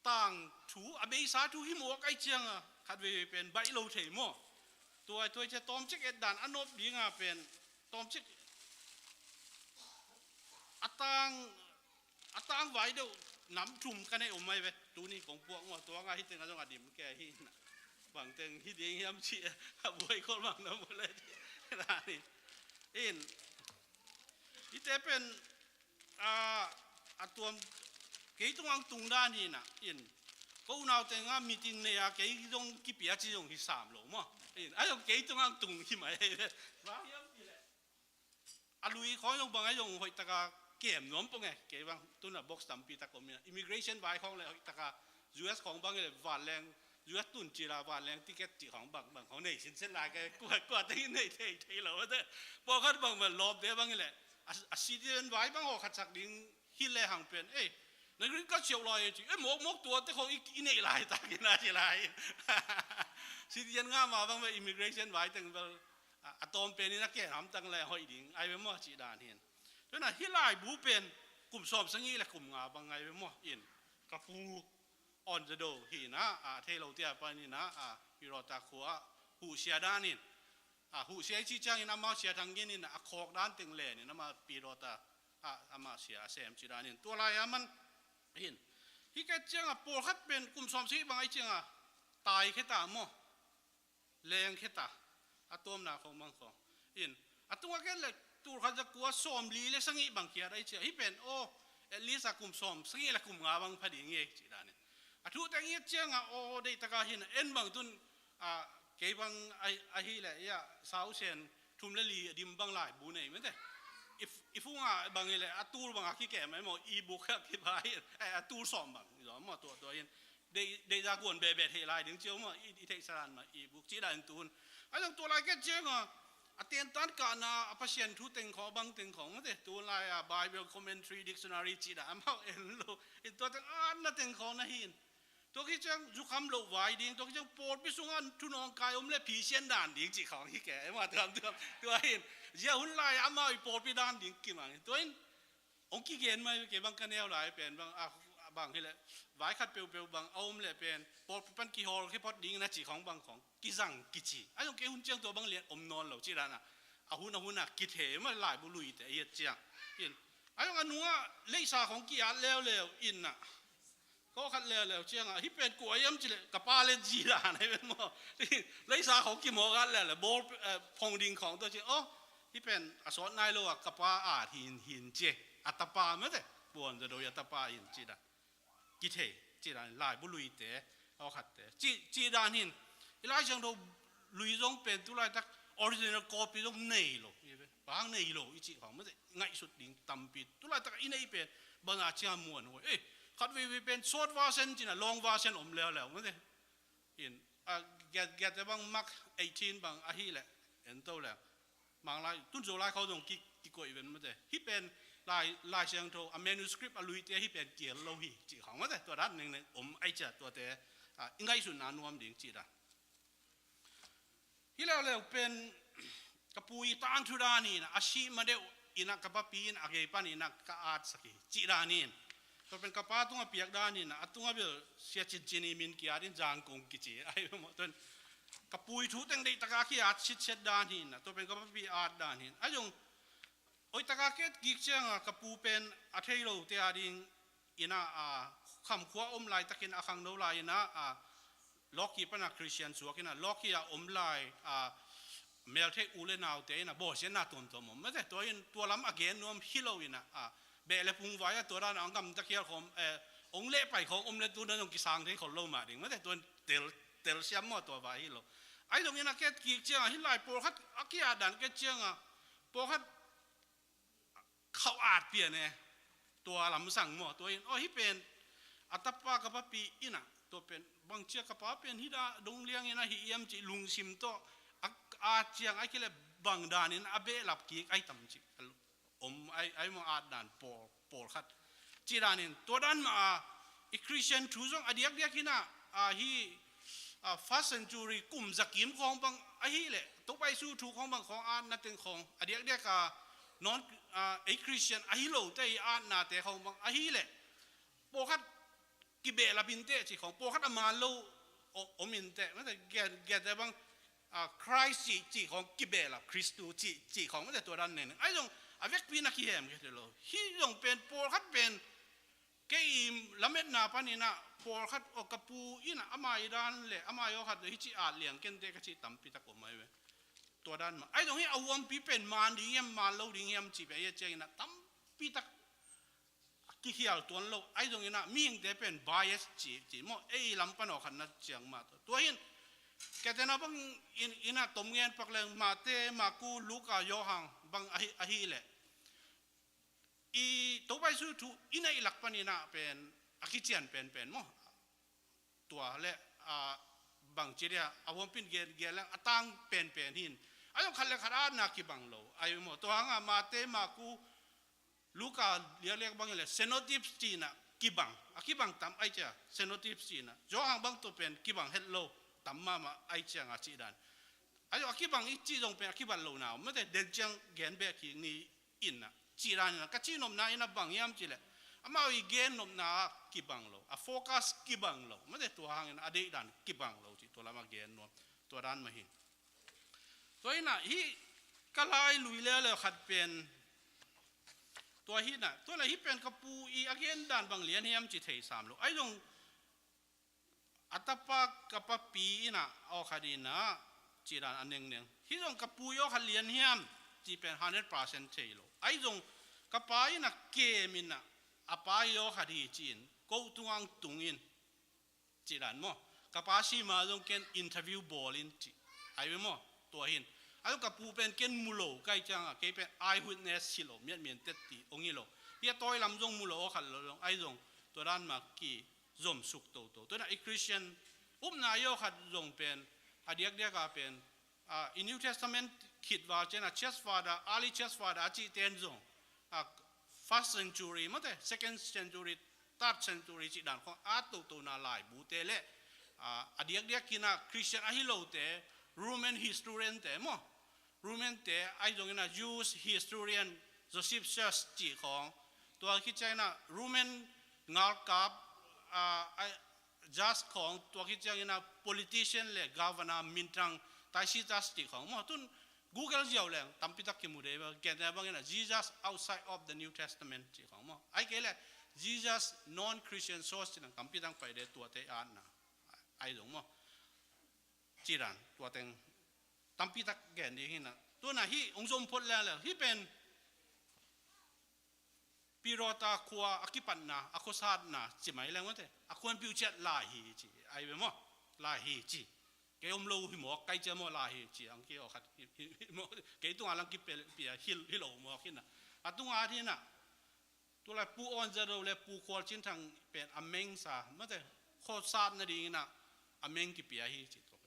tangthu a beisa thu hi mawk ai cianga khat veivei pen baih lo thei maw. Tua, tua cia tawmcik et dan a nop dinga pen tawmcik a tang a tangvai deuh nam thum ka neih om mai ve. Tuni kong puak maw, tua nga hi teng a zong a dim kei hi na. Bang teng hi ding hiam ci a buai khol bang na mu le. In, hite pen, a, a tuam kei tung ang tung dan hi na. In, ko unau teng a meeting nei a kei zong kipia ci zong hi sam lo maw. In, a zong kei tung ang tung hi mai. Bang hiam ci le. A lui khawng zong bang a zong hoih taka kem nuam pong e. Kei bang tuna box tampi tak om ina. Immigration vai khawng le hoih taka U S khawng bang le vanleng, U S tun cila vanleng ticket ci khawng bang, bang khawng nei sinsen lai ke kua, kua teng nei thei, thei lo te. Pawlkhat bang bang lawp te bang le. A, a citizen vai bang haw khat sak ding hi le hang pen. Ei, na green card siau lai ci. Ei, mawk, mawk tua te khawng i, i nei lai tak ina ci lai. Citizen nga ma bang bang immigration vai teng bang a, a tawm pen in a ke hamtang le hoih ding ai ve maw ci dan hin. Tuna hi laibu pen kum sawm sagih le kum nga bang ai ve maw in ka pu on the do hi na, a, thei lo tia pan in a, a, Pirota khua huhsia dan in, a, huhsia i ci ciangin amau sia thang gin in a khawk dan teng len in ama Pirota, a, ama sia a sem ci dan in tua lai a man hin. Hi ke cianga pawlkhat pen kum sawm sagih bang ai cianga tai kheta maw. Leng kheta, a tuamna khong bang khong. In, a tunga ken le, tulkhat za kua sawm li le sagih bang khiat ai cia. Hi pen, oh, at least a kum sawm sagih le kum nga bang pha ding e, ci dan in. A thu teng i et cianga, oh, deih taka hin, en bang tun, a, kei bang a, ahi le, ia, sau sen, thum le li, a dim bang laibu nei, mete. If, if unga bang i le, a tul bang a kikem, ai maw, e-book a kibai, a, a tul sawm bang, i zom maw, tua, tua hin. Dei, dei za guan bebet hei lai ding ciau maw, i, i theih saran ma, e-book ci dan tun. A zong tua lai ke ciau maw, a tian tan ka na, a Pasian thu teng khawng, bang teng khawng, mate, tun lai a Bible commentary, dictionary ci dan, amau en lo, in tua teng, a na teng khawng na hin. Tua ki ciang, zukham lo vai ding, tua ki ciang, pawlpi sunga, thunawng kai om le, phi sian dan ding, ci khawng hi ke, ema tuam tuam, tua hin, zia hun lai, amau i pawlpi dan ding, kimang, tua in, Hong kigen mai, kei bang ka neu lai pen bang, a, a bang hi leh, vai khat peuhpeuh bang a om leh pen, pawlpi pan kihawl khia phot ding na ci khawng bang khawng, kizang kici. A zong kei hun ciang tua bang lian om nawn lo ci dan a. A hun a hun a kithe mah laibu luite a hiat ciang. In, a zong a nungah leisa khawng ki-at leuleu in a. Kawkhat leuleu ciangah, hih pen kua hiam cileh, ka pa le zi dan ahi pen maw. Leisa khawng kimawk at leuleu, bawl, eh, phong ding khawng tua ci, aw, hih pen a sawt nai lo ah, ka pa at hin, hin ci. A tapa mate, puan za doi a tapa hin ci dan. Kithei, ci dan, laibu luite, awkhatte. Ci, ci dan hin, i Lai Siangtho lui zong pen tu laitak original copy zong nei lo. Bang nei lo i cih khawng mate, ngaihsut ding tampi. Tu laitak i neih pen, bang a ciang muan huai. Eh, khat veivei pen short version cina, long version om leuleu mate. In, a, giat, giat te bang Mark eighteen bang ahi leh, en to leh. Mang lai, tun Zolai khawng zong ki, kikoih ven mate. Hih pen, Lai, Lai Siangtho, a manuscript a luite hih pen kiel lo hi, cih khawng mate. Tua dan nengneng om ai cia tuate, a, i ngaihsutna nuam ding cih dan. Hi leuleu pen ka pu i tangthu dan in a sih ma deuh in a ka papi in a gei pan in a ka atsak hi cih dan in. Tua pen ka pa tungah piak dan in a tunga bel Sia Cin Cin i min ki-at in Zangkong kici. Ai maw tua in ka pu i thu teng deih taka ki-at sitset dan in a tua pen ka papi at dan in. A zong Hoih taka ka et kik cianga ka pu pen a thei lote a ding ina a khamkhua om laitakin a khangno lai ina a Lawki pana Khristian suak ina, lawki a om lai a, meltheih u le naute ina bawlsiatna tuamtuam om. Mate, tua in tua lam a gen nuam hi lo ina, a, beh le pungvai a tua dan a hong gamta khial khawm, eh, hong lehpai khawm om le tu dan hong kisang thei khol lo mah ding. Mate, tua in tel, telsiam maw, tua vai hi lo. Ahi zongin a ket kik cianga hih lai pawlkhat a ki-at dan ket cianga pawlkhat khauh at pian e. Tua lamsang maw, tua in, aw, hih pen a tapa ka papi ina, tua pen bangcia ka pa pen hih dah dong liang ina hih iam cih lungsim tawh a, a ciang a kile bang danin a behlap kik ahi tam cih om, ahi, ahi maw, at dan pawl, pawlkhat. Cih danin tua dan mah a, i Khristian thu zong a diakdiak ina, a, hih, a, first century kum zakim khawng bang ahih leh Topa Jesu thu khawng bang khawng atna teng khawng a diakdiak a non, a, ei Khristian ahi lote i atnate khawng bang ahih leh pawlkhat kibehlap inteh cih khawng, pawlkhat a man lo o-, om inteh. Mate, gen, gente bang, a, Christ cih, cih khawng kibehlap, Khristu cih, cih khawng, mate, tua dan neng neng. Ahi zong a vekpi na kihem kei lo. Hih zong pen pawlkhat pen kei i lametna pan ina pawlkhat, aw, ka pu ina ama i dan le ama i aw khat hih cih at liang kente ka cih tampi tak om ahi ve. Tua dan mah. Ahi zong hih a huampi pen man ding hiam, man lo ding hiam cih pen ahi a ciang ina tampi tak kikhial tuan lo. Ahi zong ina mihingte pen bias ci, ci maw, ei lam pan aw khat na ciang mah tua. Tua hin, kei tena bang in, ina tom ngen pak leng Mate, Maku, Luka, Yohan bang ahi, ahi leh i Topa Jesu thu ina i lak pan ina pen a kician penpen maw. Tua le, a, bangci dia, a huampin gen, gen le a tang penpen hin. A zong khat le khat atna kibang lo. Ahi maw, tua hanga Mate, Maku, Luka liakliak bang le synoptics cihna kibang. A kibang tam ahi cia, synoptics cihna. Johan bang tua pen kibang het lo tam mahmah ahi cianga cih dan. Ahi zong a kibang i cih zong pen a kibat lo na om. Mate, den ciang gen beh kik ni ina. Cih dan ina, ka cihnopna ina bang hiam cih leh amau i gennopna a kibang lo, a focus kibang lo. Mate, tua hangin a deih dan kibang lo cih tua lam a gen nuam. Tua dan mah hi. Tua ina, hih ka lai lui leuleu khat pen tua hi na, tua na hih pen ka pu i a gen dan bang lian hiam cih thei sam lo. Ahi zong a tapa ka papi ina aw khat ina cih dan a nengneng. Hih zong ka pu i aw khat lian hiam cih pen hundred percent thei lo. Ahi zong ka pa ina kem ina a pa i aw khat hi ci-in ko tungang tungin cih dan maw. Ka pa si ma zong ken interview bawl in cih. Ahi ve maw? Tua hin. Ahi zong ka pu pen ken mu lo, kai cianga kei pen eyewitness hi lo, miatmian tetti ong hi lo. Hia tawi lam zong mu lo aw khat lo zong. Ahi zong tua dan mah ki zom suk toto. Tua na i Khristian upna i aw khat zong pen a diakdiak a pen, a, i New Testament khit val cian a church father, early church father a cih ten zong, a, first century mate, second century, third century cih dan khawng a toto na laibute le, a, a diakdiak kina Khristian ahi lote, Roman historian te maw. Roman te ahi zongina Jewish historian Josephus cih khawng, tua khit ciangina Roman ngalkap, a, a, judge khawng, tua khit ciangina politician le governor, minthang, Tacitus cih khawng maw. Tun Google ziau leng tampi tak kimu dei ba, kente bangina Jesus outside of the New Testament cih khawng maw. Ahi kei le Jesus non-Christian source cih nang tampi tak pai dei, tuate atna ahi zong maw. Cih dan tua teng tampi tak gen ding hina. Tuna hih ong zom phot leuleu hih pen Pirota khua a kipatna, a khuasatna ci mai leng mate, a khuan piuh ciat lai hi ci. Ahi ve maw? Lai hi ci. Kei om lo hi mawk, kai cia maw lai hi ci. Ang ki aw khat hi, hi, hi maw? Kei tunga lang kipia hi, hi lo mawk hina. A tunga hina. Tulai Pu Awn Za Do le Pu Khual Cin Thang pen a meng sa mate, khuasat nadingina a meng kipia hi ci tua.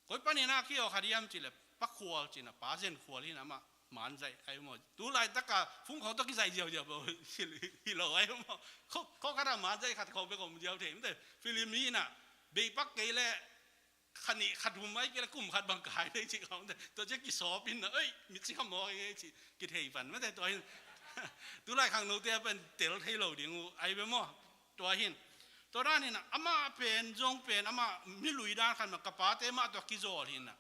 Koi panina ki aw khat hiam ci le Pa Khual cina, Pa Zen Khual hina, amah manzaih ahi maw. Tulai taka phung khawng tawh kizaih ziauziau bo hi lo ahi maw. Kho, kho khat a manzaih khat khawng bek om ziau thei mate. Film hina, bei pak kei le kha nih kha thum ahi kei le kum khat bang ka hai thei cih khawng te. Tua ciah kisawp in na, oi, mitsi kha mawk ing ei cih kithei pan mate tua hin. Tulai khangnote a pen tel thei lo ding uh ahi ve maw. Tua hin. Tua dan hina, amah pen zong pen, amah milui dan khat mah, ka pate mah tua kizawl hina.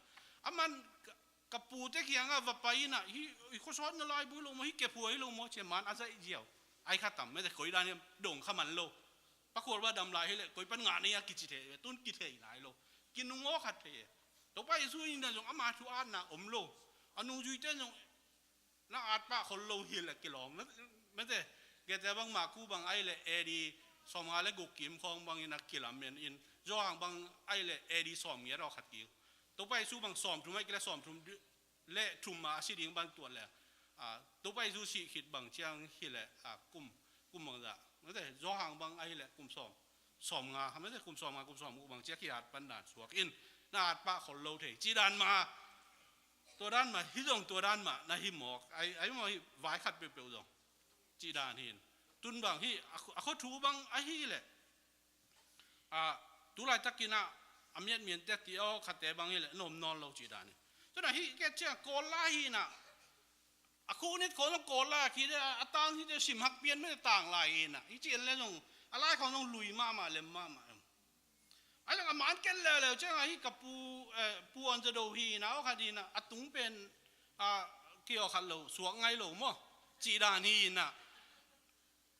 Aman ka, ka pute kiangah va pai hina, hi, hi khuasawtna laibu hi lo maw, hi kephuai hi lo maw, cia man a zaih ziau. Ahi kha tam mate, koi dan hiam dong kha man lo. Pa Khual va dam lai hi leh koi pan ngah nei a kici thei ve, tun kithei nai lo. kinung aw khat thei e. Topa Jesu in a zong ama thu atna om lo. A nungzuite zong na at pah khol lo hi le kilawm. Mate, gete bang Maku bang ai le A D sawmnga le guk kim khawng bangin a kilamen in, Johan bang ai le A D sawmngiat aw khat kim. Topa Jesu bang sawmthum ai kile sawmthum le thum ma a si ding bang tuat le. A, Topa Jesu si khit bang ciang hi le, a, kum, kum bang za. Mate, Johan bang ai le kum sawm. Sawmnga, mate, kum sawmnga, kum sawmguk bang ciang kiat pan dan suak in. Na at pah khol lo thei. Ci dan ma, tua dan ma, hi zong tua dan ma, na hi mawk. Ai, ai maw hi vai khat peuhpeuh zong. Ci dan hi in. Tun bang hi, a khu-, a khua thu bang a hi le. A, tu laitakin a, a miat mian te ti aw khatte bang hi le, nom nawn lo ci dan hi. Tun a hi, ke cia, kawl lai hi na. A khu nit khawng zong kawl lai, a khi te, a tang hi te sim hak pian mete tang lai hi na. Hi ci en le zong, a lai khawng zong lui mahmah, lem mahmah. Ai zong a man ken leuleu ciang a hi ka pu, eh, pu an za do hi na, aw khat hi na, a tung pen, a, ki aw khat lo, suak ngai lo maw. Ci dan hi na.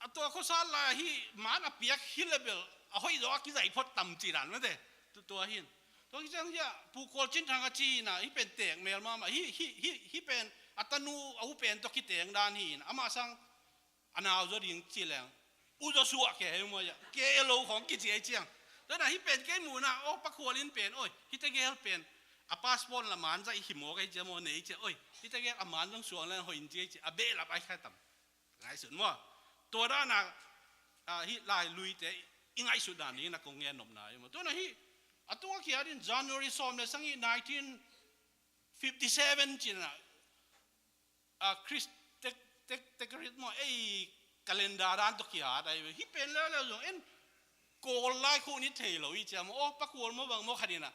A tua khuasat lai hi, man a piak hi le bel, a hoih zaw a kizai phot tam ci dan mate. Tu tua hin. Tua hi ciang hi a, pu Kual Cin Thang a ci na, hi pen tek mel mahmah, hi, hi, hi, hi pen, a tanu, a u pen tua kiteng dan hi na, ama sang, a nau zaw ding ci leng. U zaw suah ke, hei mua ya, ke e lo khong kici ai ciang. Tua na hi pen kei mu na, aw Pa Kual in pen, oi, hi te gel pen, a passport la man za i hi maw kei cia maw nei cia, oi, hi te gel a man zong suang leng hoih in ci ai cia, a behlap ai khai tam. Ngaihsun maw? Tua dana, a, hi lai luite i ngaihsut dan ding na kong ngen nopna hi maw? Tua na hi, a tung a kiat in January sawm le sang hi nineteen fifty seven cina, a, Chris tek, tek, tek rit maw? Ei, calendar dan tua kiat ai ve. Hi pen leuleu zong en, Kawl lai khu ni thei lo i cia maw? Aw, Pa Kual maw bang maw khat ina.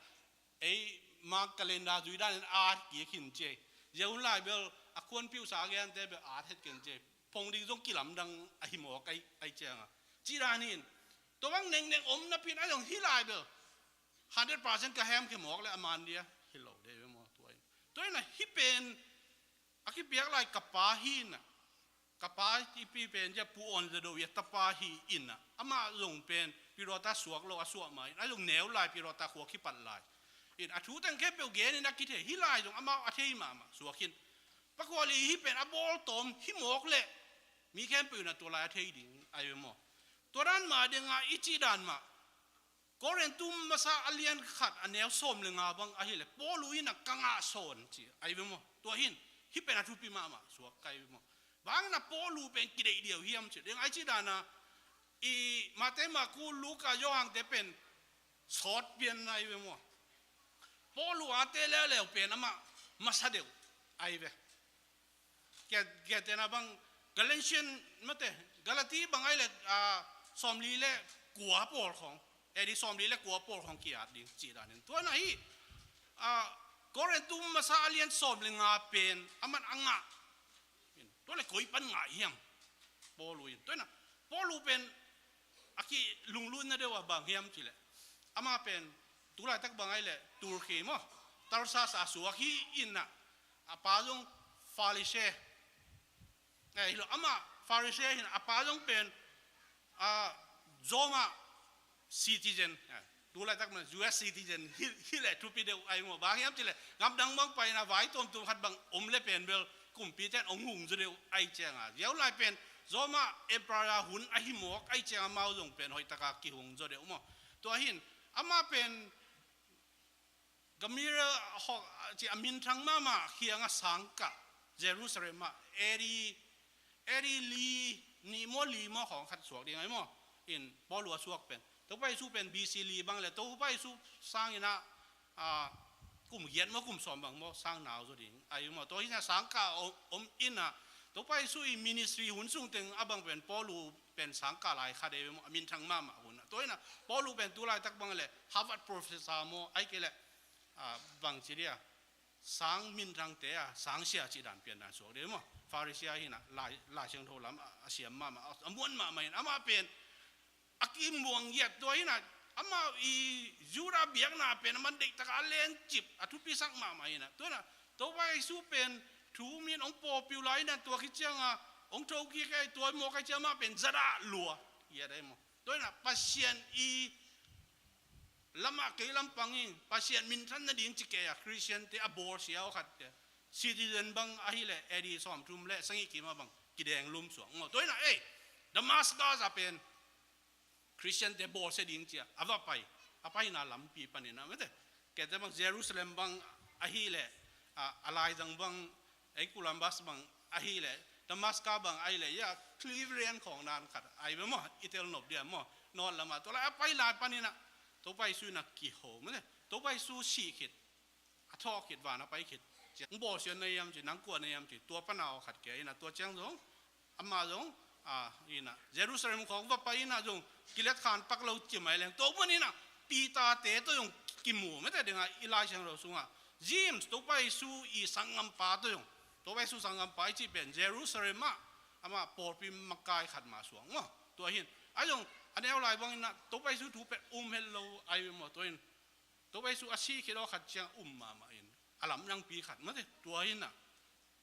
Ei, ma calendar zui dan in at kik hin cia. Zia hun lai bel a khuan piusa a gente bel at het ken cia. Phong ding zong kilamdang a hi mawk ai, ai cianga. Ci dan hin. Tua bang nengneng om napin a zong hi lai bel. Hundred percent ka hem ke mawk le a man dia. Hi lo de be maw tua in. Tua ina hi pen a kipiak lai ka pa hi na. Ka pa i pi pen cia Pu On Za Do i a tapa hi ina. Amah zong pen Pirota suak lo a suah ma in. A zong neu lai Pirota khua kipat lai. In a thu teng khempeuh gen in a kithei hi lai zong amau a thei mahmah suak hin. Pa Kual i hi pen a bawl tawm hi mawk le mi khempeuh in a tua lai a thei ding ai ve maw? Tua dan ma dinga i ci dan mah. Korintu masa a lian khat a neu sawm le nga bang ahi le Paul in a ka ngah sawn ci ai ve maw? Tua hin hi pen a thupi mahmah suak kai ve maw? Bang na Paul pen kideih diau hiam ci ding ai ci dana i Mate, Maku, Luka, Johan te pen sawt pian ai ve maw? Paul a te leuleu pen amah masa deuh ai ve. Kia, kia tena bang Galatian mate, Galati bang ai le, a, sawmli le kua pawl khong. A D sawmli le kua pawl khong kiat ding ci danin. Tua na hi, a, Korintu masa a lian sawm le nga pen aman a ngah. Tua le koi pan ngah hiam. Paul in. Tua na, Paul pen a ki lunglutna deuh a bang hiam ci le. Ama pen, tu laitak bang ai le, Turkey maw. Tarsas a suak hi ina. A pa zong Pharisee. Eh, hi lo, ama Pharisee hin a pa zong pen, a, Roma citizen. Eh, tu laitak man U S citizen. Hi, hi le thupi deuh ai maw. Bang hiam ci le, ngam dang bang paina vai tuamtuam khat bang om le pen bel kumpi ten ong hung zaw deuh ai cianga. Ziau lai pen Roma Emperor hun ahi mawk ai cianga mau zong pen hoih taka kihung zaw deuh maw. Tua hin, ama pen Gamaliel hawk, ci a minthang mahmah khianga sangkah Jerusalem ah A D, A D li nih maw li maw khawng khat suak ding ai maw? In Paul a suak pen. Topa Jesu pen B C li bang le Topa Jesu sangin a, a, kum giat maw kum sawm bang maw sang nau zaw ding ai maw? Tua hi na sangkah om, om in a Topa Jesu i ministry hun sung teng a bang pen Paul pen sangkah lai khat ei ve maw, a minthang mahmah hun. Tua ina, Paul pen tu laitak bang le, Harvard professor maw, ai kei le, a, bang ci dia, sang minthang te a, sang sia ci dan pian dan suak de maw. Pharisee hi na, lai, Lai Siangtho lam, a, a siam mahmah, a, a muan mahmah in, ama pen, a kimuang giat tua ina, ama i Judah biakna pen, a man deih taka a len cip, a thupi sak mahmah ina. Tua ina, Topa Jesu pen, thu min ong pawpiu lai ina, tua khi cianga, ong tho khi kai, tua maw kai cianga pen, zada lua. Ia dai maw. Tua ina, Pasian i Lamah kei lampang in Pasian minthan nading ci kei a Khristiante a bawlsia aw khatte citizen bang ahileh A D sawmthum le sagih kim ah bang kideng lumsuak maw. Tua inah ei, Damascus ah pen Khristiante bawlsia ding cia a va pai, a paina lampi paninah mate, kete bang Jerusalem bang ahileh, a, a laizang bang, ei Columbus bang ahileh, Damascus bang ahileh, ya Cleveland khawng dan khat ai ve maw, i tel nop dia maw, nawt lamah tua lai a pai lai paninah Topa Jesu inah kiho mate, Topa Jesu sih khit, a thawh khit, van a pai khit ciang, bawlsia na hiam ci, nang kua na hiam ci, tua pana aw khat kia inah tua ciang zong, amah zong, a, inah Jerusalem khawng va pai inah zong kilet khan pak lo ci mai leng, tua paninah Peter-te tawh zong kimu mate dingah i Lai Siangtho sungah James, Topa Jesu i sanggampa tawh zong, Topa Jesu sanggampa i cih pen Jerusalem ah amah pawlpi makai khat mah suak maw. Tua hin ai zong a neu lai banginah Topa Jesu thu pen um het lo ai ve maw. Tua hin Topa Jesu a sih khit aw khat ciang um mahmah in a lamdangpi khat mate. Tua hinah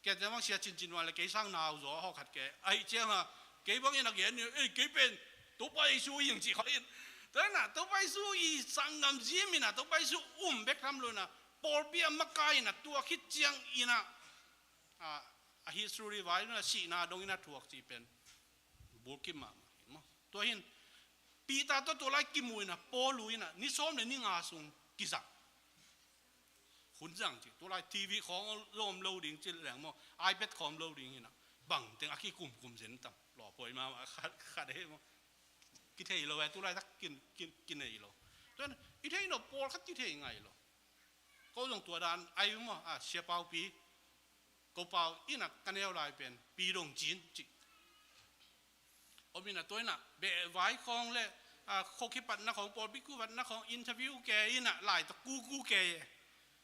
kete bang sia cincin wan le kei sang nau zaw aw khat ke ai cianga kei bangin a gen ni ei kei pen Topa Jesu i hing cih khawh in. Tua inah Topa Jesu i sanggam zim inah Topa Jesu um bek tham lo inah pawlpi a makai inah tua khit ciang inah, a, a history vai inah sihna dong inah thuak cih pen bulkim mahmah hi maw. Tua hin Peter tawh tua lai kimu inah Paul uh inah ni sawm le ni nga sung kizang. Hun zang ci, tua lai T V khawng lawm lo ding ci leng maw, iPad khawng lo ding inah bangteng a kikumkum zen tam. Lawpawi mah khat, khat he maw. Kithei lo e, tua lai tak kin, kin, kinei lo. Tua inah i thei lo, pawlkhat kithei ngai lo. Ko zong tua dan ai maw, a, Sia Paupi, ko pau inah ka neu lai pen Pi Dong Cin ci. Om inah tua inah beh vai khawng le, a, khuakhi patna khawng, pawlpi ku patna khawng interview ke inah lai tawh kuku ke e.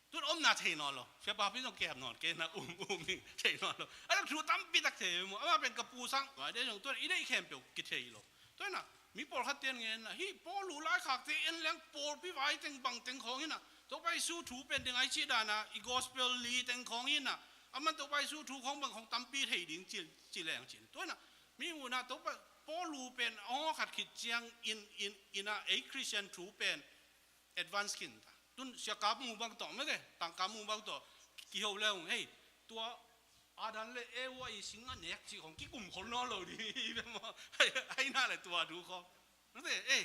Tun omna thei nawn lo, Sia Paupi zong kep nawn ke inah um, um in thei nawn lo. A dang thu tampi tak thei mu, amah pen ka pu sang vai de zong tua i deih khempeuh kithei lo. Tua inah mi pawlkhat ten ngen inah hih Paul uh laikhakte en leng pawlpi vai teng bang teng khawng inah Topa Jesu thu pen ding ai cih dana i gospel li teng khawng inah aman Topa Jesu thu khawng bang khawng tampi thei ding ci, ci leng cin. Tua inah mi unah Topa Paul uh pen aw khat khit ciang in, in, inah ei Christian thu pen advance khin ta. Tun sia kap mu bang tawh meke, tang kap mu bang tawh kiho le hong hei, tua Adam le Eva i sing a nek cih khawng kikum khol nawn lo ding hi ve maw. Ai, ai na le tua thu khawng. Nate, eh,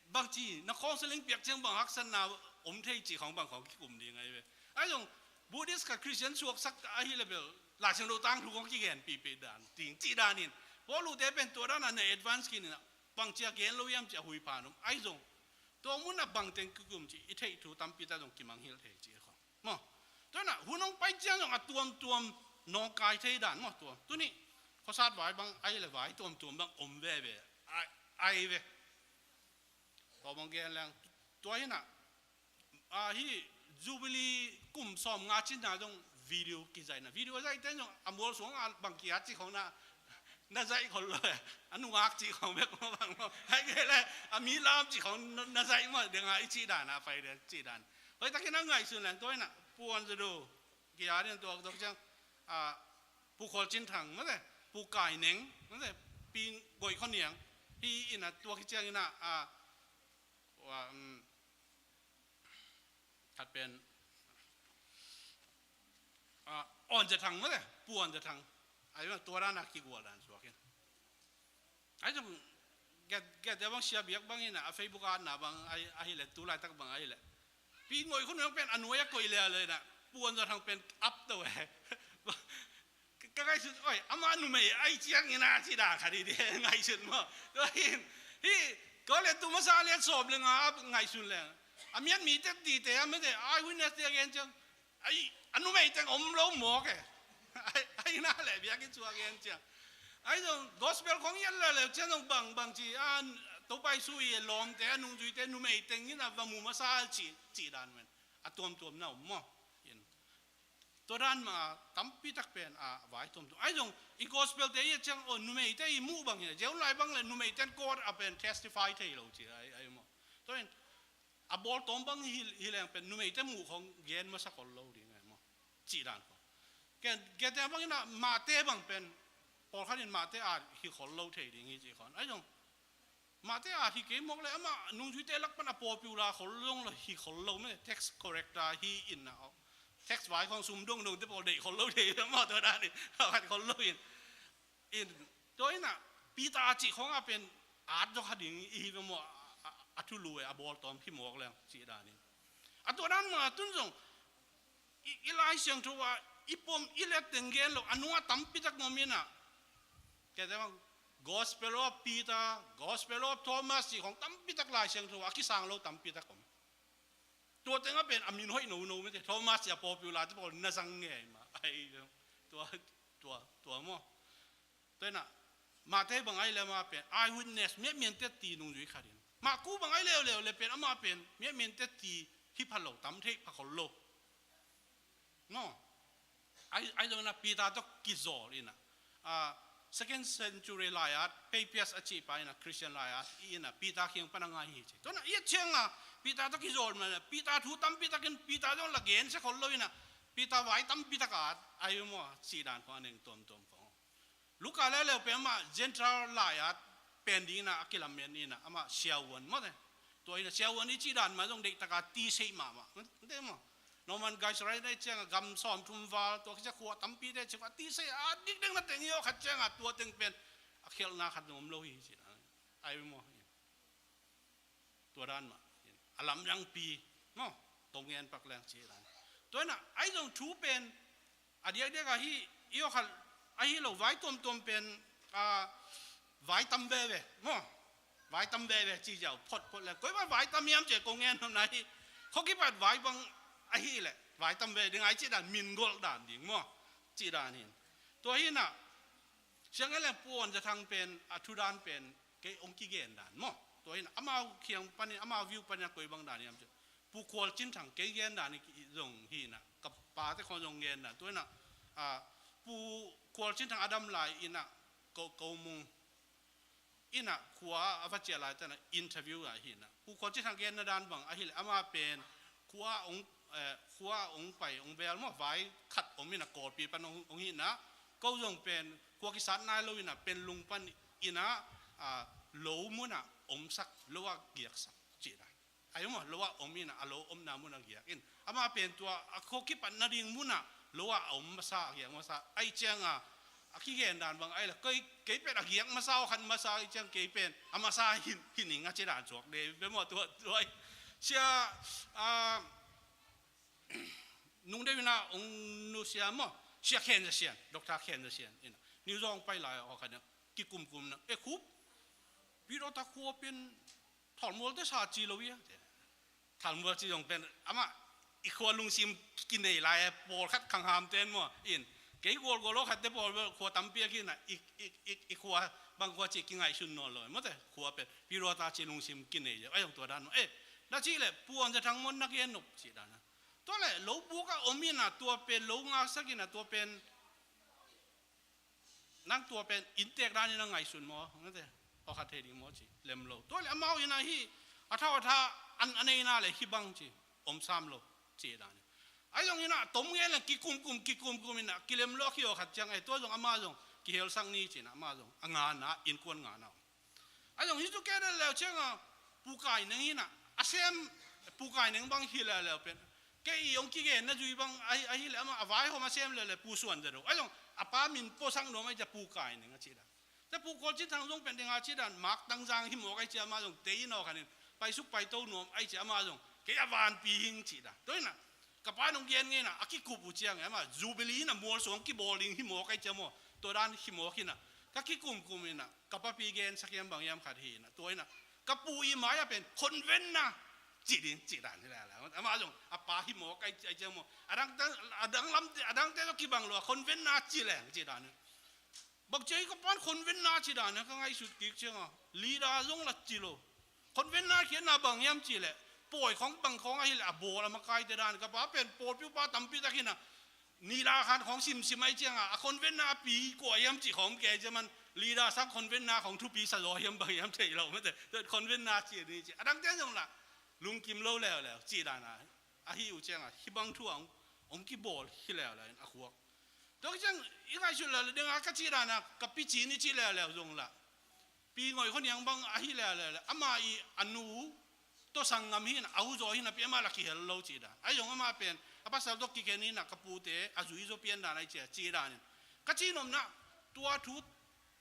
bangci na khawng saling piak ciang bang haksatna om thei cih khawng bang khawng kikum ding ai ve. Ai zong Buddhist khat Christian suaksak ahi le bel Lai Siangtho tangthu khawng kigen pihpih dan ding cih danin Paul uh te pen tua dana na advance khin inah bangci a gen lo hiam cih a huipha om ai zong tua munah bangteng kikum cih i theih thu tampi ta zong kimangngilh thei cih khawng maw. Tua inah hun hong pai ciang zong a tuamtuam nawngkai thei dan maw tua. Tuni khuasat vai bang ahi le vai tuamtuam bang om veve ai, ai ve. Tua bang gen leng tua hinah, a, hih Jubilee kum sawm nga cinna zong video kizaihna, video zaihte zong a mual suang a bang kia cih khawng na, na zaih khol lo e. A nungak cih khawng bek maw bang maw. Hai kei le a mi lam cih khawng na, na zaih maw denga i cih dan a pai den cih dan. Hoih takin a ngaihsun leng tua inah puan za do kia den tua tua ciang, a, Pu Khual Cin Thang mate, Pu Kai Neng mate, Pi Goih Khua Niang hi inah tua khit ciang inah, a, wa, um, khat pen, a, Awn Za Thang mate, Pu Awn Za Thang. Ai ma tua dan a kigual dan suak in. Ai zong get, get bang sia biak bang inah a Facebook a na bang ai, ahi le tu laitak bang ahi le Pi Goih Khua Niang pen a nuai a koih le le inah Pu Awn Za Thang pen up to e. Ka ngaihsun, oi, amah numei ai ciang inah cih dan khat hi de ngaihsun maw. Tua hin, hi, kawlet tu masa lian sawm le nga ngaihsun leng a miat mi tet dite a mete eyewitness te a gen ciang, ai, a numei teng om lo mawk e. Ai, ai na le biakinn sua gen ciang. Ai zong gospel khong iat le le ciang zong bang, bang ci, a, Topa Jesu i lawmte, a nungzuite, numei teng inah va mu masa ci, cih dan men. A tuamtuam na om maw. In. Tua dan mah tampi tak pen a vai tuamtuam. Ai zong i gospel te i a ciang o numeite i muh bang hi a, ziau lai bang le numeiten court a pen testify thei lo ci ai, ai maw. Tua in a bawl tawm bang hi, hi leng pen numeite muh khong gen masa khol lo ding ai maw. Cih dan khong. Gen, gen te bang inah mahte bang pen pawlkhat in mahte a hi khol lo thei ding hi cih khon. Ai zong Mahte at hi kei mawk le, amah nungzuite lak pan a popular khol zong lo, hi khol lo meh, tax collector hi in a, tax vai khong sum dongdong te pawl deih khol lo thei mah, tua dan in a khat khol lo in. In, tua in a, Peter cih khong a pen at zong kha ding i hi ve maw, a, a, a thulu e, a bawl tawm hi mawk leng cih dan in. A tua dan mah tun zong i, i Lai Siangtho ah i pom i let teng gen lo, a nungah tampi tak ngom in a. Kei te bang, Gospel of Peter, Gospel of Thomas cih khong tampi tak Lai Siangtho ah a kisang lo tampi tak om. Tua teng ah pen a min hoih nono mete, Thomas cih a popular te pawl na zang ngei mah. Ai, tua, tua, tua maw. Tua in a, Matthai bang ai le amah pen eyewitness, miatmiante ti nungzui khat in. Marku bang ai leuleu le pen amah pen miatmiante ti hi pha lo, tam thei pha khol lo. No. Ai, ai zong in a Peter tawh kizawl in a, ah, second century lai-at, Papias a cihpa in a Christian lai-at in a Peter kiang pan a ngai hi ci. Tua in a i et ciang a Peter tawh kizawl mah in a, Peter thu tampi takin Peter zong la gensia khol lo in a, Peter vai tampi tak a at, ai maw, cih dan khong a neng tuamtuam khong. Luka leuleu pen amah Gentile lai-at pen ding in a, a kilamen in a, amah siavuan mawte. Tua in a siavuan i cih dan mah zong deih tak a ti sei mahmah. Te maw. Norman Geisler i et ciang a gam sawmthum val, tua khit ciang khua tampi te cih a ti sei a, dik deng na teng i aw khat ciang a tua teng pen a khialhna khat zong om lo hi cih dan. Ai maw. Tua dan mah. A lamdangpi maw, tom ngen pak leng cih dan. Tua in a, ai zong thu pen a diakdiak ahi, i aw khat ahi lo, vai tuamtuam pen, ah, vai tam veve maw. Vai tam veve ci ziau photphot leng, koi vai vai tam hiam cih ko ngen hom na hi. Khuakipat vai bang ahi le vai tam veve ding ai cih dan, min golh dan ding maw, cih dan hin. Tua hi in a, siang e leng Pu Awn Za Thang pen a thu dan pen kei hong kigen dan maw. Tua hi in a, amau kiang panin, amau view panin a koi bang dan hiam cih. Pu Khual Cin Thang, kei gen dan hi zong hi in a, ka pate khong zong gen dan. Tua in a, ah, Pu Khual Cin Thang a dam lai in a, ko, ko mung in a khua a va ciah lai tan a interview a hi in a, Pu Khual Cin Thang genna dan bang ahi le amah pen khua hong, eh, khua hong pai hong bel maw, vai khat om in a Kawlpi pan hong, hong hi in a, ko zong pen khua kisat nai lo in a, pen lung pan in a, ah, lo mun a omsak, lo a giaksak cih dan. Ai maw, lo ah om in a, a lo omna mun a giak in. Amah pen tua a khua kipatna ding mun ah lo ah a om masa, a giak masa. Ai ciang a, a kigen dan bang ai la, kei, kei pen a giak masa aw, khan masa ai ciang kei pen a masa hin, hin ing a ci dan suak de, pe maw tua, tua ai. Sia, ah, nung deuh in a ong nusia maw, Sia Khen Za Sian, Doctor Khen Za Sian in a, New York pai lai aw khan a, kikumkum na, e khup, pi lo ta khua pen, Thalmual te sa ci lo ia. Thalmual ci zong pen amah i khua lungsim kinei lai e, pawlkhat khanghamte in maw in, kei gualgual aw khatte pawl bel khua tampi a khin a, i, i, i, i khua bang khua ci kingaihsun nawn lo e. Mawte khua pen Pi Ruata ci lungsim kinei zia. Ai zong tua dan maw. Eh, na cih leh Pu Awn Za Thang maw na gen nop cih dan a. Tua leh lo buk a om in a, tua pen lo ngaksak in a, tua pen nang tua pen inntek dan in a ngaihsun maw, nate, aw khat thei ding maw ci lem lo. Tua leh amau in a hi, a thau a tha, an a neina leh hi bang ci om sam lo ci dan in. Ai zong in a tom ngen leh kikumkum, kikumkum in a kilem lo a ki aw khat ciang e, tua zong amah zong kihelsak ni ci in a, amah zong a ngan a, innkuan ngan a. A zong hi cu kei lel leu ciang a, Pu Kai Neng hi in a, a sem, Pu Kai Neng bang hi lel leu pen. Kei i hong kigen na zui bang, ahi, ahi leh amah a vaihawm a sem lel leh Pu Suan Za Do. A zong, a pa min puasak nuam ai cia Pu Kai Neng a ci dan. Cia Pu Khual Cin Thang zong pen ding a ci dan, Mak Tang Zang hi mawk ai cia amah zong, tei in aw khan in, paisuk paito nuam ai cia amah zong, kei a vanpi hing ci dan. Tua in a, ka pa nong gen ngen a, a kikup uh ciang e, amah Jubilee in a mual suang kibawl ding hi mawk ai cia maw, tua dan hi mawk in a, ka kikumkum in a, ka papi gensak hiam bang hiam khat hi in a, tua in a, ka pu i mai a pen, khonvenna, ci ding, ci dan hi lala. Amah zong, a pa hi mawk ai, ai cia maw, a dang, a dang lam, a dangte zong kibang lo a, khonvenna ci leng, ci dan hi. Bang cia i ka pan khonvenna ci dan a ka ngaihsut kik ciang a, leader zong la ci lo. Khonvenna khiatna bang hiam cih leh, pawi khong bang khong ahi leh a bawl a makaite dan, ka pa pen pawlpi upa tampi tak hi in a, nila khan khong simsim ai ciang a, a khonvenna a pi kua hiam cih khong kei ciang man, leader sang khonvenna khong thupi sa zaw hiam bang hiam thei lo, mate, khonvenna ci ni ci. A dangte zong la, lungkim lo leuleu, ci dan a. Ahi uh ciang a, hih bang thu a hong, hong kibawl hi leuleu in a khuak. Tua ciang i ngaihsut leuleu ding a ka cih dan a, ka pi ci ni ci leuleu zong la. Pi Ngoi Khua Niang bang ahi le le le, ama i a nu tawh sanggam hi in, a hu zaw hi napi amah la kihel lo cih dan. Ahi zong amah pen a pasal tawh kikhen hi in, ka pute a zui zaw pian dan ahi cia cih dan in. Ka cihnopna tua thu,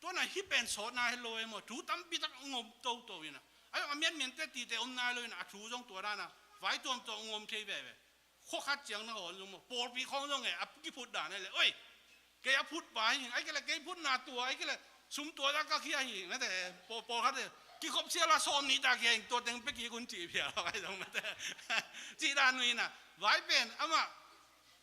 tua na hi pen sawtna hi lo e maw, thu tampi tak ngom toto in a, ahi zong a mianmian te tite om nai lo in a, a thu zong tua dan a vai tuamtuam ngom thei veve. Khua khat ciang na hawn zong maw, pawlpi khawng zong e a kiphut dan e le, oi, kei a phut pa hi, ahi kei le kei phutna tua, ahi kei le sum tua dak ka khia hi, mate, pawl, pawlkhat e kikhop sia la sawm nih ta khia hi, tua teng pia kik un cih phial ahi zong mate. Cih dan uh in a, vai pen amah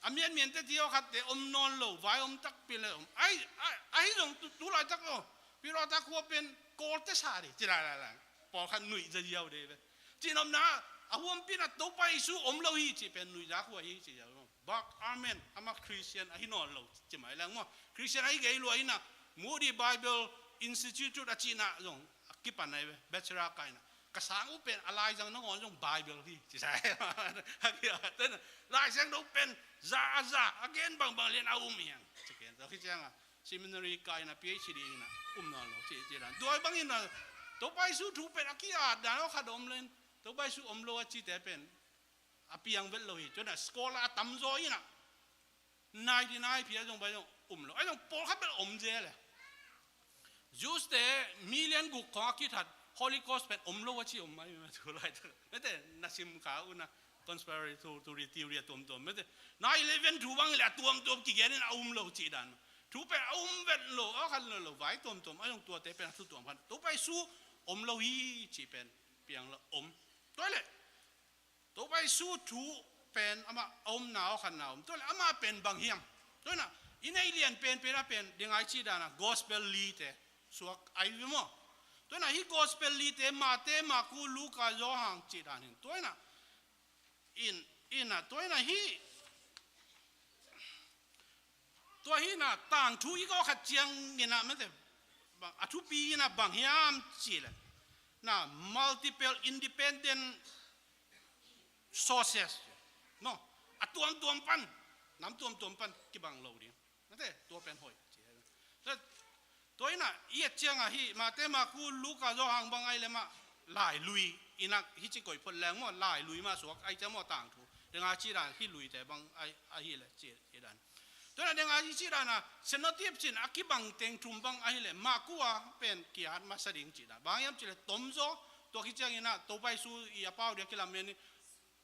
a mianmian te ti aw khat te om nawn lo, vai om takpi le om. Ahi, ahi, ahi zong tu, tu laitak aw, Pi Rota khua pen Kawlte sa dih, ci lai lai lai. Pawlkhat nuih zaziau dih ve. Cihnopna a huampi in a Topa Jesu om lo hi cih pen nuihza khua hi ci ziau. Bak amen, amah Christian ahi nawn lo ci mai leng maw. Christian ahi gei lua in a, Moody Bible Institute a cihna zong a kipan ahi ve, bachelor kai in a. Ka sang uh pen a laizang nangawn zong Bible hi ci sa e. Laisiangtho pen za a za a gen bangbang lian a um hi hang ci ken. Tua khit ciang a seminary kai in a PhD in a um nawn lo ci, ci dan. Tua bang in a Topa Jesu thu pen a ki-at dan aw khat om lo in, Topa Jesu om lo a cite pen a piang vet lo hi. Tua in a scholar a tamzaw in a ninety nine phi a zong bai zong um lo. Ahi zong pawlkhat bel om zel e. Jews te million guk khawng a kithat Holocaust pen om lo a ci om mai ma tu laitak. Mate, na sim kha un a conspiracy theory, theory a tuamtuam. Mate, nine eleven thu bang le a tuamtuam kigen in a um lo cih dan. Thu pen a um vet lo, a khan lo lo, vai tuamtuam, ahi zong tuate pen a thu tuam khan. Topa Jesu om lo hi cih pen piang lo om. Tua le Topa Jesu thu pen amah a omna aw khatna om. Tua le amah pen bang hiam? Tua in a i neih lian penpen a pen ding ai cih dan a gospel lite suak ai ve maw. Tua in a hi gospel lite Mate, Maku, Luka, Johan cih dan hin. Tua in a in, in a tua in a hi Tua hi na tangthu i kawkhat ciang in a mate, bang, a thupi in a bang hiam cih le na multiple independent sources, no? A tuamtuam pan, nam tuamtuam pan kibang lo ding. Mate, tua pen hoih. Tua in a i et ciang a hi Mate, Maku, Luka, Johan bang ai le mah lai lui in a hi ci koi phot leng maw, lai lui mah suak ai ciang maw tangthu. Deng a ci dan hi luite bang ai, ahi le ci, ci dan. Tua na deng a i ci dan a, synoptic cih a kibang teng thum bang ahi le, Maku a pen kiat masa ding ci dan. Bang hiam ci le tomzaw, tua khit ciang in a, Topa Jesu i a pau dia kilamen in,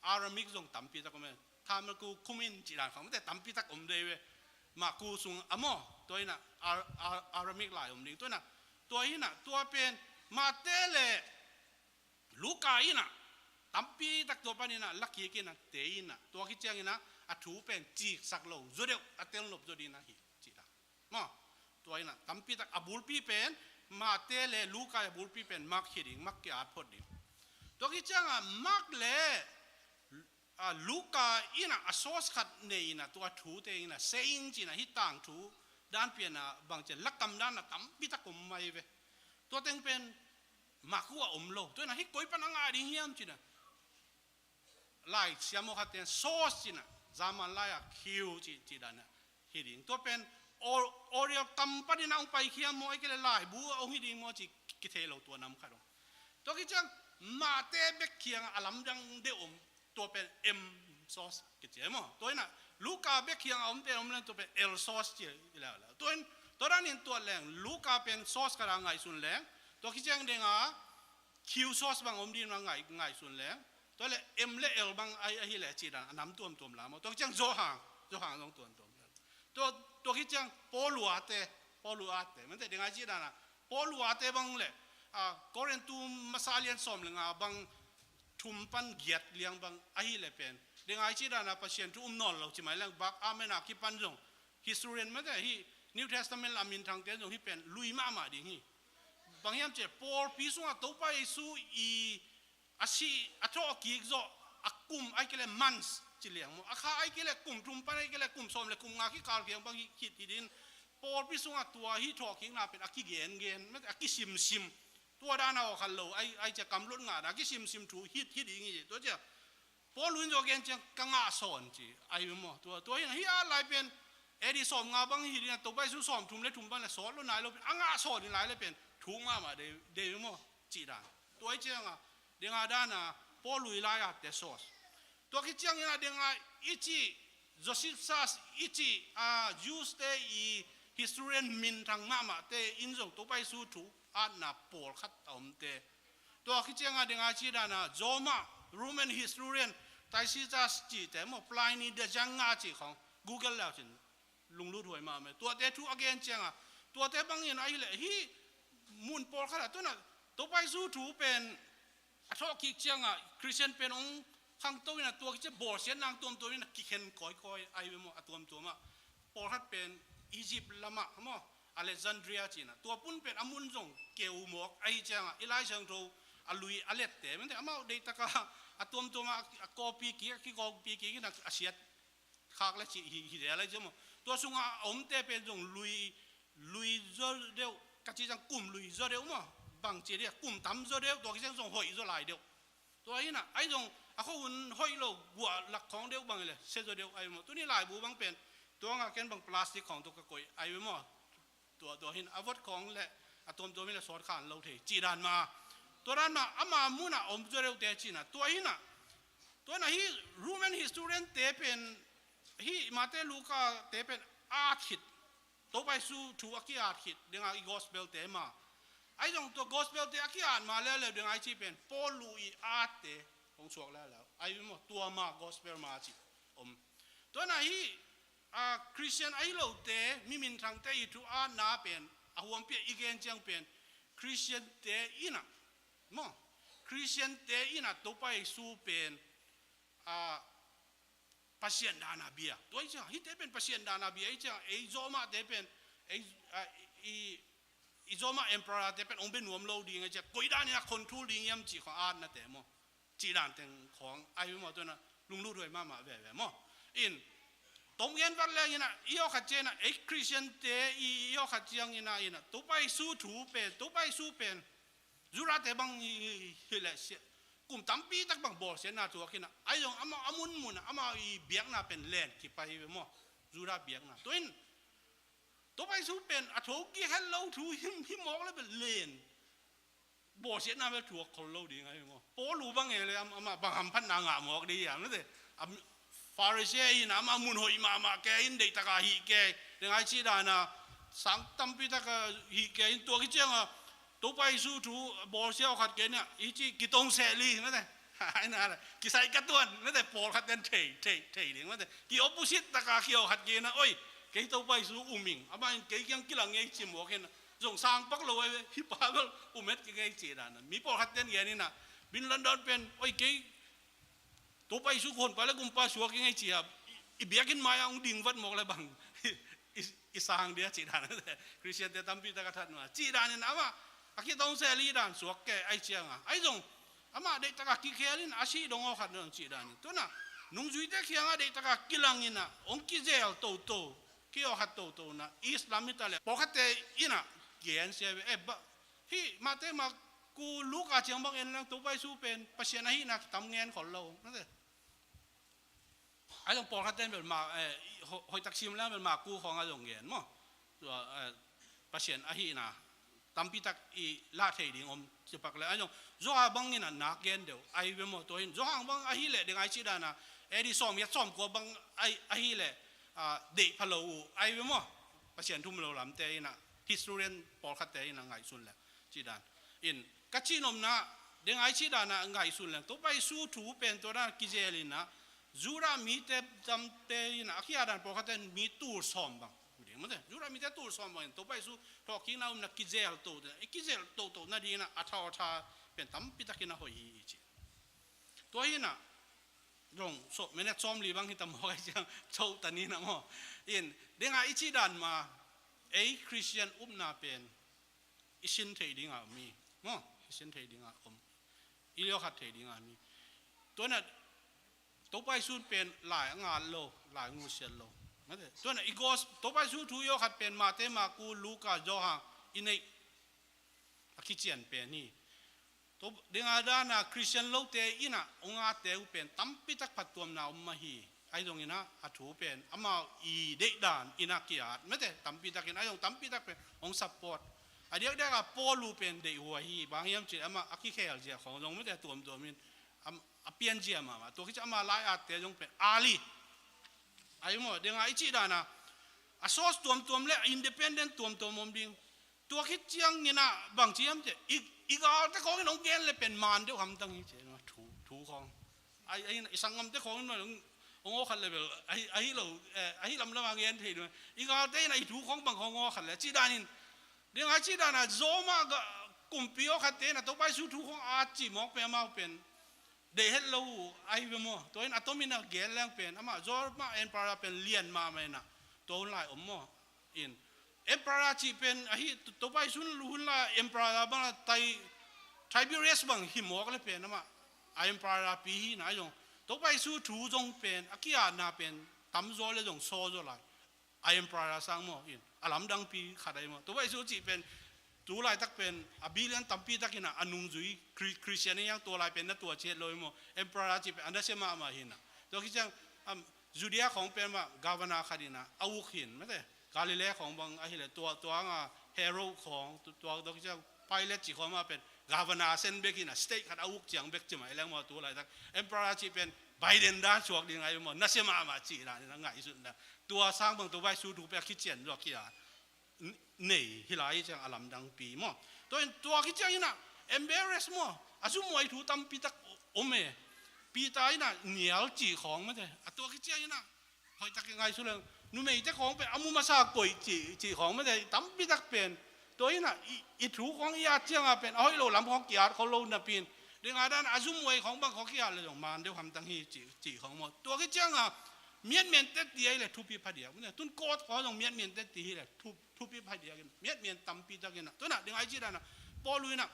Aramaic zong tampi tak om e. Tamaku kumin ci dan khang mate tampi tak om dei ve. Maku sung a maw, tua in a, Ar-, Ar-, Aramaic lai om ding. Tua in a, tua in a, tua pen, Mate le, Luka in a, tampi tak tua pan in a, la kik in a, te in a, tua khit ciang in a, a thu pen ciksak lo, zaw deuh, a tel nop zaw ding a hi, ci ta. Maw, tua in a, tampi tak a bulpi pen, Mate le Luka a bulpi pen, Mark hi ding, Mark ki-at phot ding. Tua khit ciang a, Mark le, a, Luka in a, a source khat nei in a, tua thute in a, saying ci in a, hi tangthu, dan pian a, bang ci a, lakam dan a, tampi tak om mai ve. Tua teng pen, Maku a om lo. Tua in a hi koi pan a ngah ding hiam ci na. Lai siam aw khat ten source ci na. Zaman lai a kiu ci, ci dan a. Hi ding. Tua pen or-, Oriel kam pan in a ong pai khiam maw, ai ke le laibu a ong hi ding maw ci kithei lo tua nam khat ong. Tua khit ciang Mate bek khiang a lamdang deuh om. Tua pen M source kici e maw. Tua in a Luka bek khiang a om pen om leng tua pen L source ci le le. Tua in, tua dan in tua leng Luka pen source khat a ngaihsun leng. Tua khit ciang deng a Q source bang om ding bang ngai, ngaihsun leng. Tua le M le L bang ai, ahi le ci dan a nam tuamtuam la maw. Tua khit ciang Johan, Johan zong tuamtuam la. Tua, tua khit ciang Paul uate, Paul uate. Mante deng a ci dan a Paul uate bang le, a, Korintu masa lian sawm le nga bang thum pan giat liang bang ahi le pen. Deng a ci dan a Pasian thu um nawn lo ci mai leng bak amen a kipan zong. Historian mate hi New Testament la minthangte zong hi pen lui mahmah ding hi. Bang hiam ci le Paul pi sung a Topa Jesu i a si, a thawh kik zawh, a kum ai ke le months ci liang maw. A kha ai ke le kum thum pan ai ke le kum sawm le kum nga kikal kiang bang hi, hi, hi din. Paul pi sung a tua hi thawh kikna pen a kigen gen, a kisim sim. Tua dan a aw khan lo, ai, ai ci a kamlut nga dan, a kisim sim thu hit, hit ding hi. Tua ci a, Paul in zawh gen ciang ka ngah sawn ci, ai maw. Tua, tua hi na hi a lai pen, A D sawm nga bang hi din a Topa Jesu sawm thum le thum bang le sawt lo nai lo pen, a ngah sawn in lai le pen, Kuk mahmah dei, dei maw, cih dan. Tua i cianga, denga dana, Paul lui lai-a te source. Tua khit ciangin a denga i cih, Josephus i cih, a, Jews te i historian minthang mahmah te in zong Topa Jesu thu atna pawlkhat a omte. Tua khit cianga denga i cih dana, Roma, Roman historian, Tacitus cihte maw, Pliny the Younger cih khawng, Google le cin. Lunglut huai mahmah. Tuate thu a gen cianga, tuate bangin ahileh, hih mun pawlkhat ah, tuana, Topa Jesu thu pen, a thawhkik cianga, Christian pen hong khangto ina, tua kici bawlsiatna tuamtuam ina, kikhen kawikawi, ai ve maw, a tuamtuam ah. Pawlkhat pen, Egypt lamah, maw, Alexandria cina. Tua pun pen, a mun zong, keu mawk, ahi cianga, i Lai Siangtho, a lui, a lette, mante, amau deihtaka, a tuamtuam ah, a copy kik, a kicopy kik ina, a siat khak le cih hi, hi le lai cia maw. Tua sunga a omte pen zong lui, lui zaw deuh, ka cih ciang kum lui zaw deuh maw. Bang ci dia, kum tam zaw deuh, tua kiciang zong hoih zaw lai deuh. Tua hina, ai zong a khuahun hoih lo, guah lak khawng deuh bang le, sia zaw deuh ai maw. Tuni laibu bang pen, tua nga ken bang plastic khawng tua ka koih ai maw. Tua, tua hin a vot khawng le a tuamtuam hi le sawt khan lo thei. Cih dan ma. Tua dan ma, ama muna om zaw deuh te cina. Tua hina. Tuana hi Roman historian te pen, hi Mate Luka te pen at khit. Topa Jesu thu a ki at khit. Denga i gospel te ma. Ai zong tua gospel te a ki at ma leuleu denga i ci pen. Paul lu i at te. Hong suak leuleu. Ai maw tua ma gospel ma ci. Om. Tuana hi a, Christian ahi lote, mi minthangte i thu a na pen, a huampi a i gen ciang pen, Christian te ina, maw, Christian te ina Topa Jesu pen, a, Pasian dana bia. Tua i ciang, hite pen Pasian dana bia i ciang, ei Roma te pen, ei, a, i, i Roma emperor te pen, ong be nuam lo ding i ciang, koi dan ina control ding iam ci kho a na te maw. Cih dan teng khawng, ai maw tuana, lunglut huai mahmah veve maw. In, tom gen vat leng ina, i awkhat ciang ina, ei Christian te i, i awkhat ciang ina, ina, Topa Jesu thu pen, Topa Jesu pen, Judah te bang hi, hi, hi le sia, kum tampi tak bang bawlsiatna tuak ina, ai zong ama, a munmun, ama i biakna pen len, kipai hi ve maw, Judah biakna. Tua in, Topa Jesu pen, a tho ki hel lo thu, him, him mawk le pen len. Bawlsiatna bel thuak khol lo ding ahi maw. Paul uh bang e le am-, amah bang hamphatna ngah mawk ding hiam, mate. Am, Pharisee in amah mun hoih mahmah ke in deihtaka hih ke. Dengai cih dana sang tampi taka hih ke in tua kicianga Topa Jesu thu bawlsia aw khat ke ina, hih cih kitong seh li, mate. Ai na la, kisai ka tuan, mate, pawlkhat den thei, thei, thei ding, mate. Ki opposite taka ki aw khat ke ina, oi, kei Topa Jesu um ing. Amah in kei kiang kilang ngei ci mawk ina. Zong sang pak lo ai ve, hih pa bel um et kei ngei ci dana. Mi pawlkhat ten gen ina, Bin Laden pen, oi kei, Topa Jesu kong honpa le gumpa suak kei ngei ci a, i, i biakinn mai-ah hong ding vat mawk le bang. I, i, i sang dia ci dana. Christian te tampi taka that ma. Ci dan ina amah, a kitong seh li dan suak ke, ai cianga. Ai zong, amah deihtaka kikhel in a sih dong aw khat dong ci dan in. Tuna, nungzuite kianga deihtaka kilang ina, hong kizel toto. Ki aw khat toto na, Islam i ta le. Pawlkhatte ina, gen sia ve, eh, ba, hih, Mate, Marku, Luka ciang bang en lang, Topa Jesu pen, Pasian ahihna kitam ngen khol lo. Mate. Ai zong pawlkhatte bel ma, eh, ho-, hoih tak sim lang bel Marku khawng a zong gen maw. Tua, eh, Pasian ahihna. Tampi tak i lah thei ding om cipak le. Ai zong, Johan bang ina nak gen deuh. Ai ve maw tua in. Johan bang ahi le, dengai cih dana. A D sawm, yat sawm kua bang ai, ahi le. A, deih pha lo uh. Ai ve maw. Pasian thum lo lamte ina. Historian pawlkhatte ina ngaihsun le. Cih dan. In, ka cih nopna, dengai cih dana ngaihsun le. Topa Jesu thu pen tua dana kizel ina. Judah mite tamte ina. A kia dan pawlkhatte mi tul sawm bang. Ding mate, Judah mite tul sawm bangin, Topa Jesu thawhkikna umna kizel to, i kizel toto nadingin a thau a tha pen tampi takin a hoih hi i ci. Tua hi ina, zong, so, minute sawm li bang hi tam maw kai ciang, cho ta ni na maw. In, denga i ci dan ma, ei Christian upna pen, i sin thei dinga om hi. Maw, i sin thei dinga om. I liaukhat thei dinga om hi. Tua na, Topa Jesu pen lai a ngat lo, lai a ngusiat lo. Mate. Tua na i gos, Topa Jesu thu i aw khat pen Mate, Marku, Luka, Johan i neih a kician pen hi. Tua dinga dana Christian lote ina, ong ate uh pen tampi tak phattuamna om mah hi. Ai zong ina, a thu pen, amau i deih dan ina kiat. Mate, tampi tak ina, ai zong tampi tak pen, ong support. A diakdiak a Paul uh pen deihhuai hi, bang hiam cih leh amah a kikhel zia khawng zong mite tuamtuam in, am-, a pianzia mahmah. Tua khit ciang ama lai-atte zong pen ali ahi maw, ding a i cih dan a, a source tuamtuam le independent tuamtuam om ding. Tua khit ciangin ah bang ci hiam cih leh, i, i galte khawng in hong gen le pen man deuh hamtang hi ci, thu, thu khawng. Ai, ai, i sanggamte khawng in hong, hong aw khat le bel ahi, ahi lo, eh, ahi lamlam a gen thei ding. I galte in ah i thu khawng bang khawng aw khat le cih dan in, ding a cih dan a Roma ga-, kumpi aw khatte in ah Topa Jesu thu khawng a cih mawk pen amau pen deih het lo uh ahi ve maw. Tua in a tomin a gen leng pen amah Roma emperor pen lian mahmah in ah, tua hun lai om maw. In emperor cih pen ahi, Topa Jesu hun lai emperor bang a Ti-, Tiberius bang hi mawk le pen amah a emperor pi hi na zong, Topa Jesu thu zong pen a ki-atna pen tamzaw le zong sawzaw lai. A emperor sang maw, in a lamdangpi khat ahi maw. Topa Jesu cih pen tu laitak pen a billion tampi takin ah a nungzui Chri-, Christian in yang tua lai pen na tua ciat lo hi maw. Emperor cih pen a nasia mahmah hi na. Tua khit ciang, um, Judea khawng pen mah governor khat in ah a uk hi na mate. Galilee khawng bang ahih leh tua, tua hang a Herod khawng, tu-, tua, tua khit ciang Pilate cih khawng mah pen governor sen bek hi na, state khat a uk ciang bek ci mah hi leng maw. Tu laitak emperor cih pen Biden dan suak ding ahi maw, nasia mahmah cih dan in ah ngaihsutna. Tua sang bang Topa Jesu thu pen a kician zaw kia n-, nei hi lai hi ciang a lamdangpi maw. Tua in tua khit ciang in ah embarrass maw, a zumhuai thu tampi tak om e. Peter in ah nial cih khawng mate, a tua khit ciang in ah hoihtak i ngaihsut leng numeite khawng pen a mu masa koih cih, cih khawng mate tampi tak pen. Tua in ah i, i thu khawng i at ciang a pen a hoih lo lam khawng ki-at kho lo napi in, ding a dan a zumhuai khawng bang khawng ki-at le zong man deuh hamtang hi cih, cih khawng maw. Tua khit ciang a miatmian teti ahi le thupi phadiak mate, tun court khawng zong miatmian teti hi le thu, thupi phadiak in, miatmian tampi tak in ah. Tua in ah ding a i cih dan a Paul in ah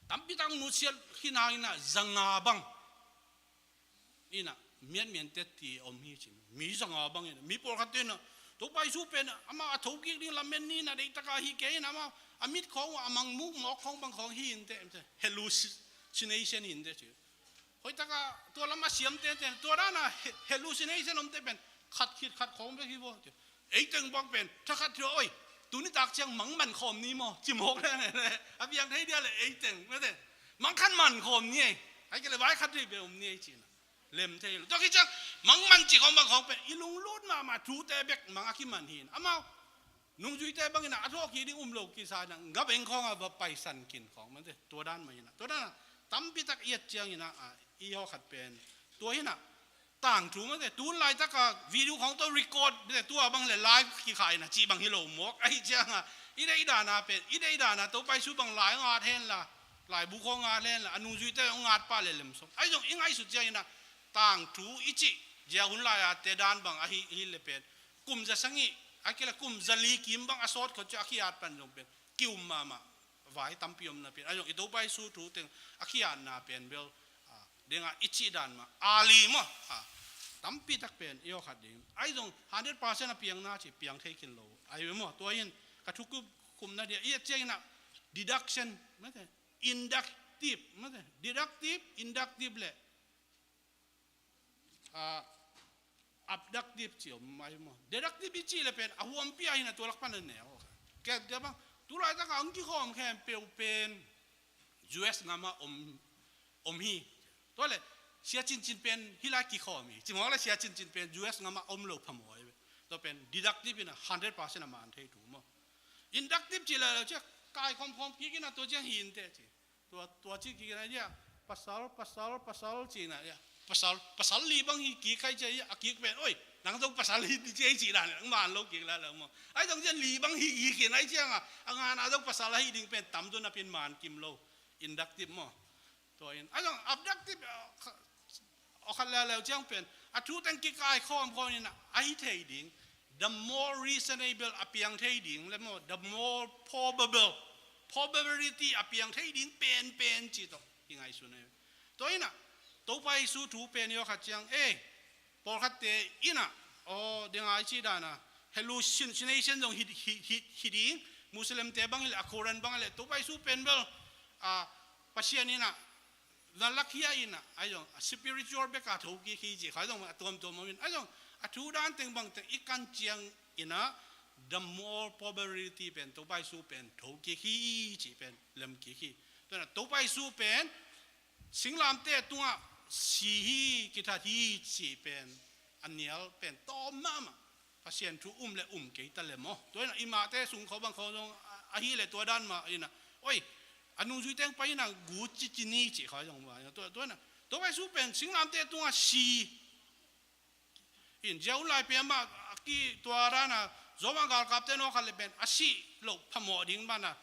tampi tak nusiat hi na in ah zanga bang in ah miatmian teti om hi ci. Mi zanga bang in ah, mi pawlkhat in ah Topa Jesu pen amah a thokik ding lamen ni in ah deihtak a hi kei in ah, amah a mit khawng, a mangmuk mawk khawng bang khawng hi inteh, hallucination hi inteh ci. Hoihtak a tua lam a siamte ten tua dan a he-, hallucination omte pen khat khit khat khawng bek hi vaw. Ei teng bang pen thakhat hi oi, tuni tak ciang mang man khawm ni maw, ci mawk leng e, a piang thei dia le ei teng mate, mang khat man khawm ni ei, ahih kei le vai khat hi bek om ni ei ci na. Lem thei lo. Tua khit ciang mang man cih khawng bang khawng pen i lunglut mahmah thute bek mang a kiman hi na. Amau nungzuite bang in ah a thawhkik ding um lo kisa in ah ngabeng khawng a va paisan kin khawng mate, tua dan mah hi na. Tua dan a tampi tak i et ciang in ah, a, i hawh khat pen tua hi na. Tangthu mate, tun laitak a video khawng tawh record mate, tua bang le live kikhai na cih bang hi lo mawk. Ahih ciang a i deih dan a pen, i deih dan a Topa Jesu bang lai hong at hen la, laibu khawng hong at hen la, a nungzuite hong at pah le lem sawm. Ahi zong i ngaihsut ciang in ah tangthu i cih zia hun lai a te dan bang ahi, hi le pen kum za sagih, ahih kei le kum za li kim bang a sawt khawng ciang a ki-at pan zong pen ki-um mahmah vai tampi om napi in, ahi zong i Topa Jesu thu teng a ki-atna pen bel, a, ding a i cih dan mah ali maw, a, tampi tak pen i aw khat ding. Ahi zong hundred percent a piang na ci, piang thei khin lo ahi ve maw. Tua in ka thu kup, kumna dia i et ciang in ah deduction mate, inductive mate, deductive, inductive le, a, abductive ci om mai maw. Deductive i cih le pen a huampi a hi na, tua lak pan a neu. Ke, ke bang, tu laitak a hong kikhawm khempeuh pen U S gam ah om, om hi. Tua le Sia Cincin pen hih lai kikhawm hi ci mawk le, Sia Cincin pen U S gam ah om lo phamawh hi. Tua pen deductive in a hundred percent a man thei thu maw. Inductive cih le lo ciah kaikhawm khawm kik in a tua ciang hi inteh ci. Tua, tua ci kik in a, ia, pasal, pasal, pasal ci na, ia, pasal, pasal li bang hi kik khai ci a, ia, a kik pen, oi, nang zong pasal hi ci ei ci dan, nang man lo kik la lo maw. Ahi zong ciah li bang hi kik in ahi ciang a, a ngana zong pasal ahi ding pen tam zaw napi in man kim lo. Inductive maw. Tua in, ahi zong abductive, a, kha-, aw khat leuleu ciang pen a thu teng kikaikhawm khawm in a, ahi thei ding, the more reasonable a piang thei ding le maw, the more probable, probability a piang thei ding penpen ci tawh kingaihsun ahi. Tua in a, Topa Jesu thu pen i aw khat ciang, eh, pawlkhatte in a, aw, ding a i cih dan a, hallucination zong hi, hi, hi, hi ding, Muslimte bang hi leh, a Quran bang hi leh, Topa Jesu pen bel, a, Pasian in a, na lakhia in a, ahi zong, a spiritual bek a thokik hi ci, kha zong a tuamtuam om in, ahi zong, a thu dan teng bang teng i kan ciang in a, The more probability pen Topa Jesu pen thokik hi cih pen lemkik hi. Tua hi a Topa Jesu pen singlamteh tungah si hi, kithat hi cih pen a nial pen tawm mahmah. Pasian thu um le um kei ta le maw. Tua hi a i mahte sung khawng bang khawng zong a, ahi le tua dan mah hi a. Oi, a nungzui teng pai hi a gu cici ni cih khawng zong mah. Tua, tua hi a Topa Jesu pen singlamteh tungah si in, ziau lai pen amah a ki tua dan a Roma galkapte nawkhat le pen a sih loh phamawh ding bana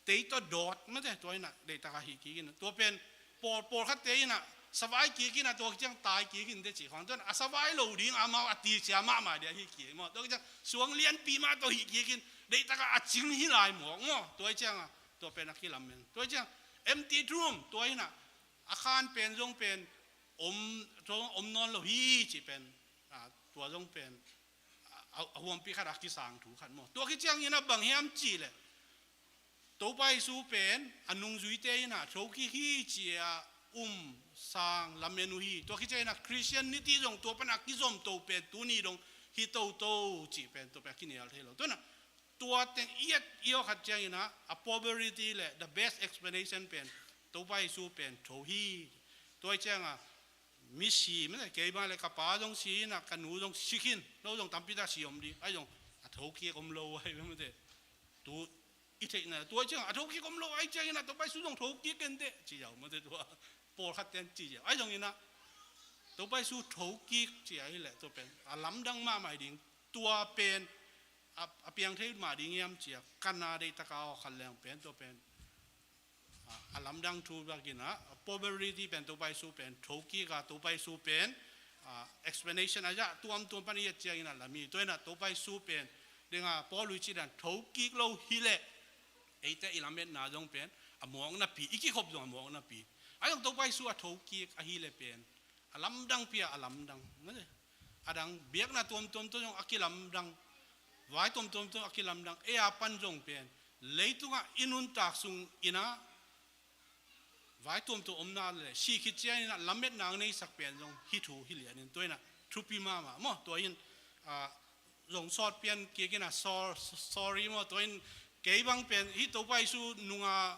tei tawh dawt mate, tua hi a deihtak a hih kik in. Tua pen pawl, pawlkhatte in a savai kik in a, tua ciang tai kik in te cih khawng. Tua hi a savai lo ding amau a tilsia mahmah ding a hih kik maw. Tua ciang suang lianpi mah tawh hih kik in, deihtak a a cing hi lai mawk maw. Tua ciang a tua pen a kilamen. Tua ciang empty tomb, tua hi a a khan pen zong pen om, zong om nawn lo hi cih pen, a, tua zong pen a, a, a huampi khat a kisang thu khat maw. Tua khit ciangin a bang hiam cih leh Topa Jesu pen a nungzuite in a thokik hi ci-a um, sang, lamen uh hi. Tua khit ciangin a Christianity zong tua pan a kizom to pen tuni dong hi toto cih pen tua pen a kinial thei lo. Tua hi a tua teng i et i aw khat ciangin a, a probability le the best explanation pen Topa Jesu pen tho hi. Tua hi ciang a misi mate, kei bang le ka pa zong si in a, ka nu zong si khin, no zong tampi tak si om ding, ahi zong a thokik om lo ahi mate. Tu i theihna tua ciang a thokik om lo ahi ciangin a Topa Jesu zong thokik kei in teh ci ziau mate, tua pawlkhat ten ci ziau. Ahi zongin a Topa Jesu thokik ci ahi leh tua pen a lamdang mahmah hi ding. Tua pen a, a piang thei mah ding hiam ci-a ka na deihtak a aw khat leng pen tua pen a, a lamdang thu bek in a, a probability pen Topa Jesu pen thokik a, Topa Jesu pen, a, explanation a zah tuamtuam pan i et ciangin a lam hi. Tua hi a Topa Jesu pen ding a Paul i cih dan thokik lo hi leh eite i lametna zong pen a mawknapi, i kikhop zong a mawknapi. Ahi zong Topa Jesu a thokik ahi leh pen a lamdang pi-a a lamdang. A dang biakna tuamtuam tawh zong a kilamdang, vai tuamtuam tawh a kilamdang. Ei a pan zong pen leitungah i nuntak sung in a vai tuamtuam omna le sih khit ciangin a lametna a neisak pen zong hih thu hi lian in, tua hi a thupi mahmah maw. Tua hi a, a, zong sawt pian kik in a sor-, sorry maw. Tua hi a kei bang pen hih Topa Jesu nung a,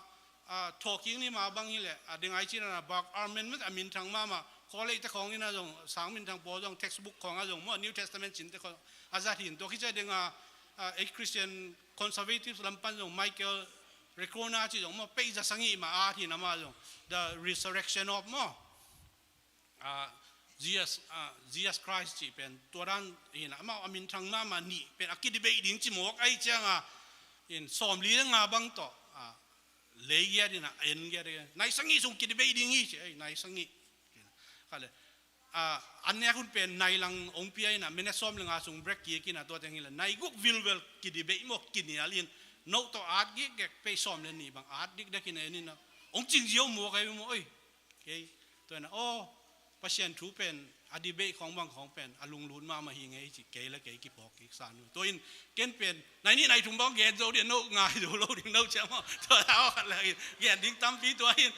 a, thawhkik ni mah bang hi leh a ding a i cih dan a Bach Ehrman mate, a minthang mahmah, college te khawng in a zong sang minthang pawl zong textbook khawng a zong maw, New Testament cin te khawng a zat hi in. Tua khit ciang ding a, a, ei Christian conservatives lam pan zong Michael Licona cih zong maw, page za sagih mah a at hi in amah zong, The Resurrection of maw, a, Jesus, a, Jesus Christ cih pen tua dan hi in a, amau a minthang mahmah nih pen a kidebate ding ci mawk ahi ciang a, in sawmli le nga bang tawh, a, lei giat in a, en giat in a, nai sagih sung kidebate ding hi ci, ei, nai sagih. Ka le, a, an nek hun pen nai lang ong pia in a, minute sawm le nga sung break kik in a, tua teng hi leh nai guk vilvel kidebate maw, kinial in, no tawh at gikgek, page sawm le nih bang at dikdek in a, en in a, ong cing ziau mawk ahi maw, oi. Kei, tua hi a, aw, Pasian thu pen a debate khawng bang khawng pen a lunglut mahmah hi ngei ci, kei le kei kiphawk kik san uh. Tua hi a ken pen nai nih nai thum bang gen zo ding, no ngai zo lo ding, no ciang maw. Tua hi a, aw khat le gen ding tampi, tua hi a,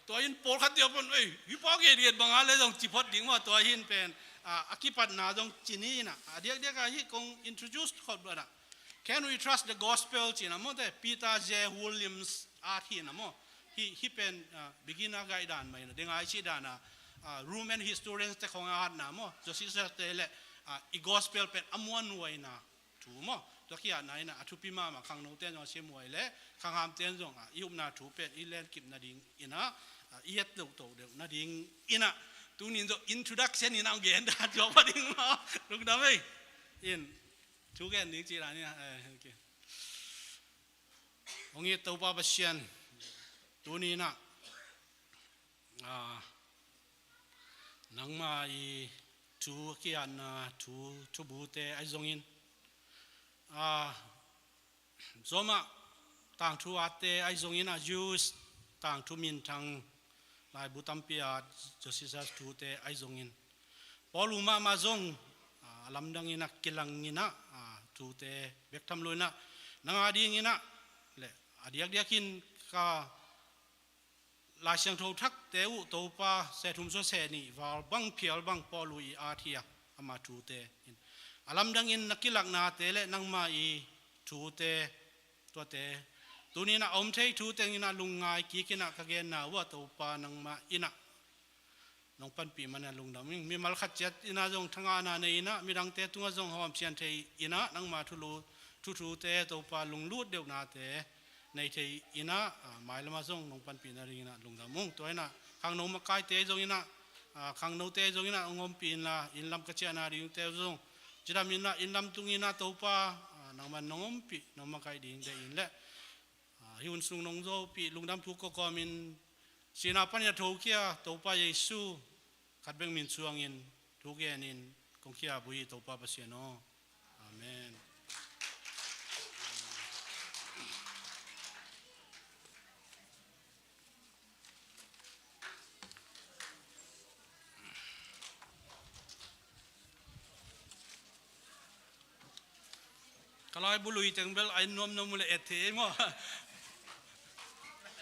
tua hi a pawlkhat tia pan, ei, hih pa gen gen bang a le zong ci phot ding maw. Tua hi a pen, a, a kipatna zong ci ni in a, a diakdiak a hih kong introduce khop bang a, Can We Trust the Gospel ci in a maw, te Peter J. Williams at hi in a maw. Hih, hih pen, a, beginner guide dan mah in a, ding a i cih dan a, a, Roman historians te khawng a atna maw, Josephus te le, a, i gospel pen a muanhuaina thu maw. Tua kiatna in a, a thupi mahmah, khangno ten zong a sim huai le khangham ten zong a, i upna thu pen i lenkip nading in a, a, i et loh to deuh nading in a, tuni in zong introduction in a gen dan zong pa ding maw. Lungdam ei. In thu gen ding ci dan in a, eh, okay. Hong it Topa Pasian, tuni in a, a, nangma i thu kiatna, thu, thubute ahi zongin, a, Roma tangthu atte ahi zongin a, Jews tangthu minthang laibu tampi a Josephus thute ahi zongin, Paul mahmah zong, a, a lamdang in a kilang in a, a, thute bek tham lo in a, nang a ding in a, le a diakdiak in ka Lai Siangtho thakte uh Topa seh thum suah seh nih val bang phial bang Paul i at hi a, ama thute in. a lamdangin na kilaknate le nangma i thute, tuate, tuni-in ah a om thei thu teng in ah lungngai kik in ah ka genna uh ah Topa nangmah in ah nong panpih manin ah lungdam ing. Mimal khat ciat in ah zong thangahna nei in ah midangte tungah zong hawmsiang thei in ah nangma thulu, thuthute Topa lunglut deuhnate nei thei in ah, ah, mailamah zong nong panpih nadingin ah lungdam ung. Tua in ah khangno makaite zong in ah, ah, khangnote zong in ah hong ompih inla, inn lam ka ciahna dingte zong cidam in ah inn lam tung in ah Topa, ah, nangman nong ompih, nong makaih ding deih in leh, ah, hih hun sung nong zopih lungdam thu kawkawmin sihna panin a thokhia Topa Jesu khat bek min suangin thu genin kong khia uh hi Topa Pasian aw. Amen. Ka laibu lui teng bel a en nuamnuam uh leh et thei ei maw?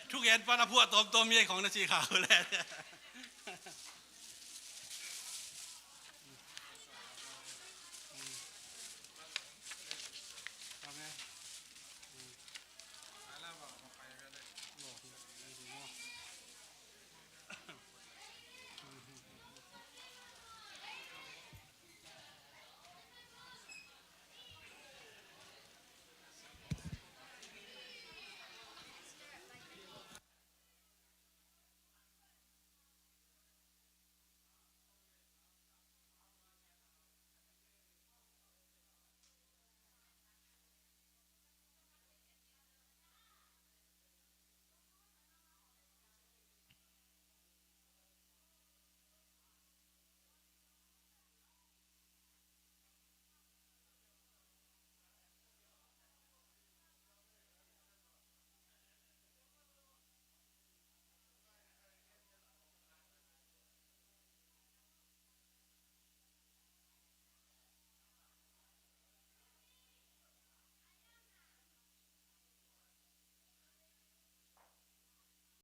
Thugen pan a phuah tawmtawm hi ei khawng na ci kha uh leh.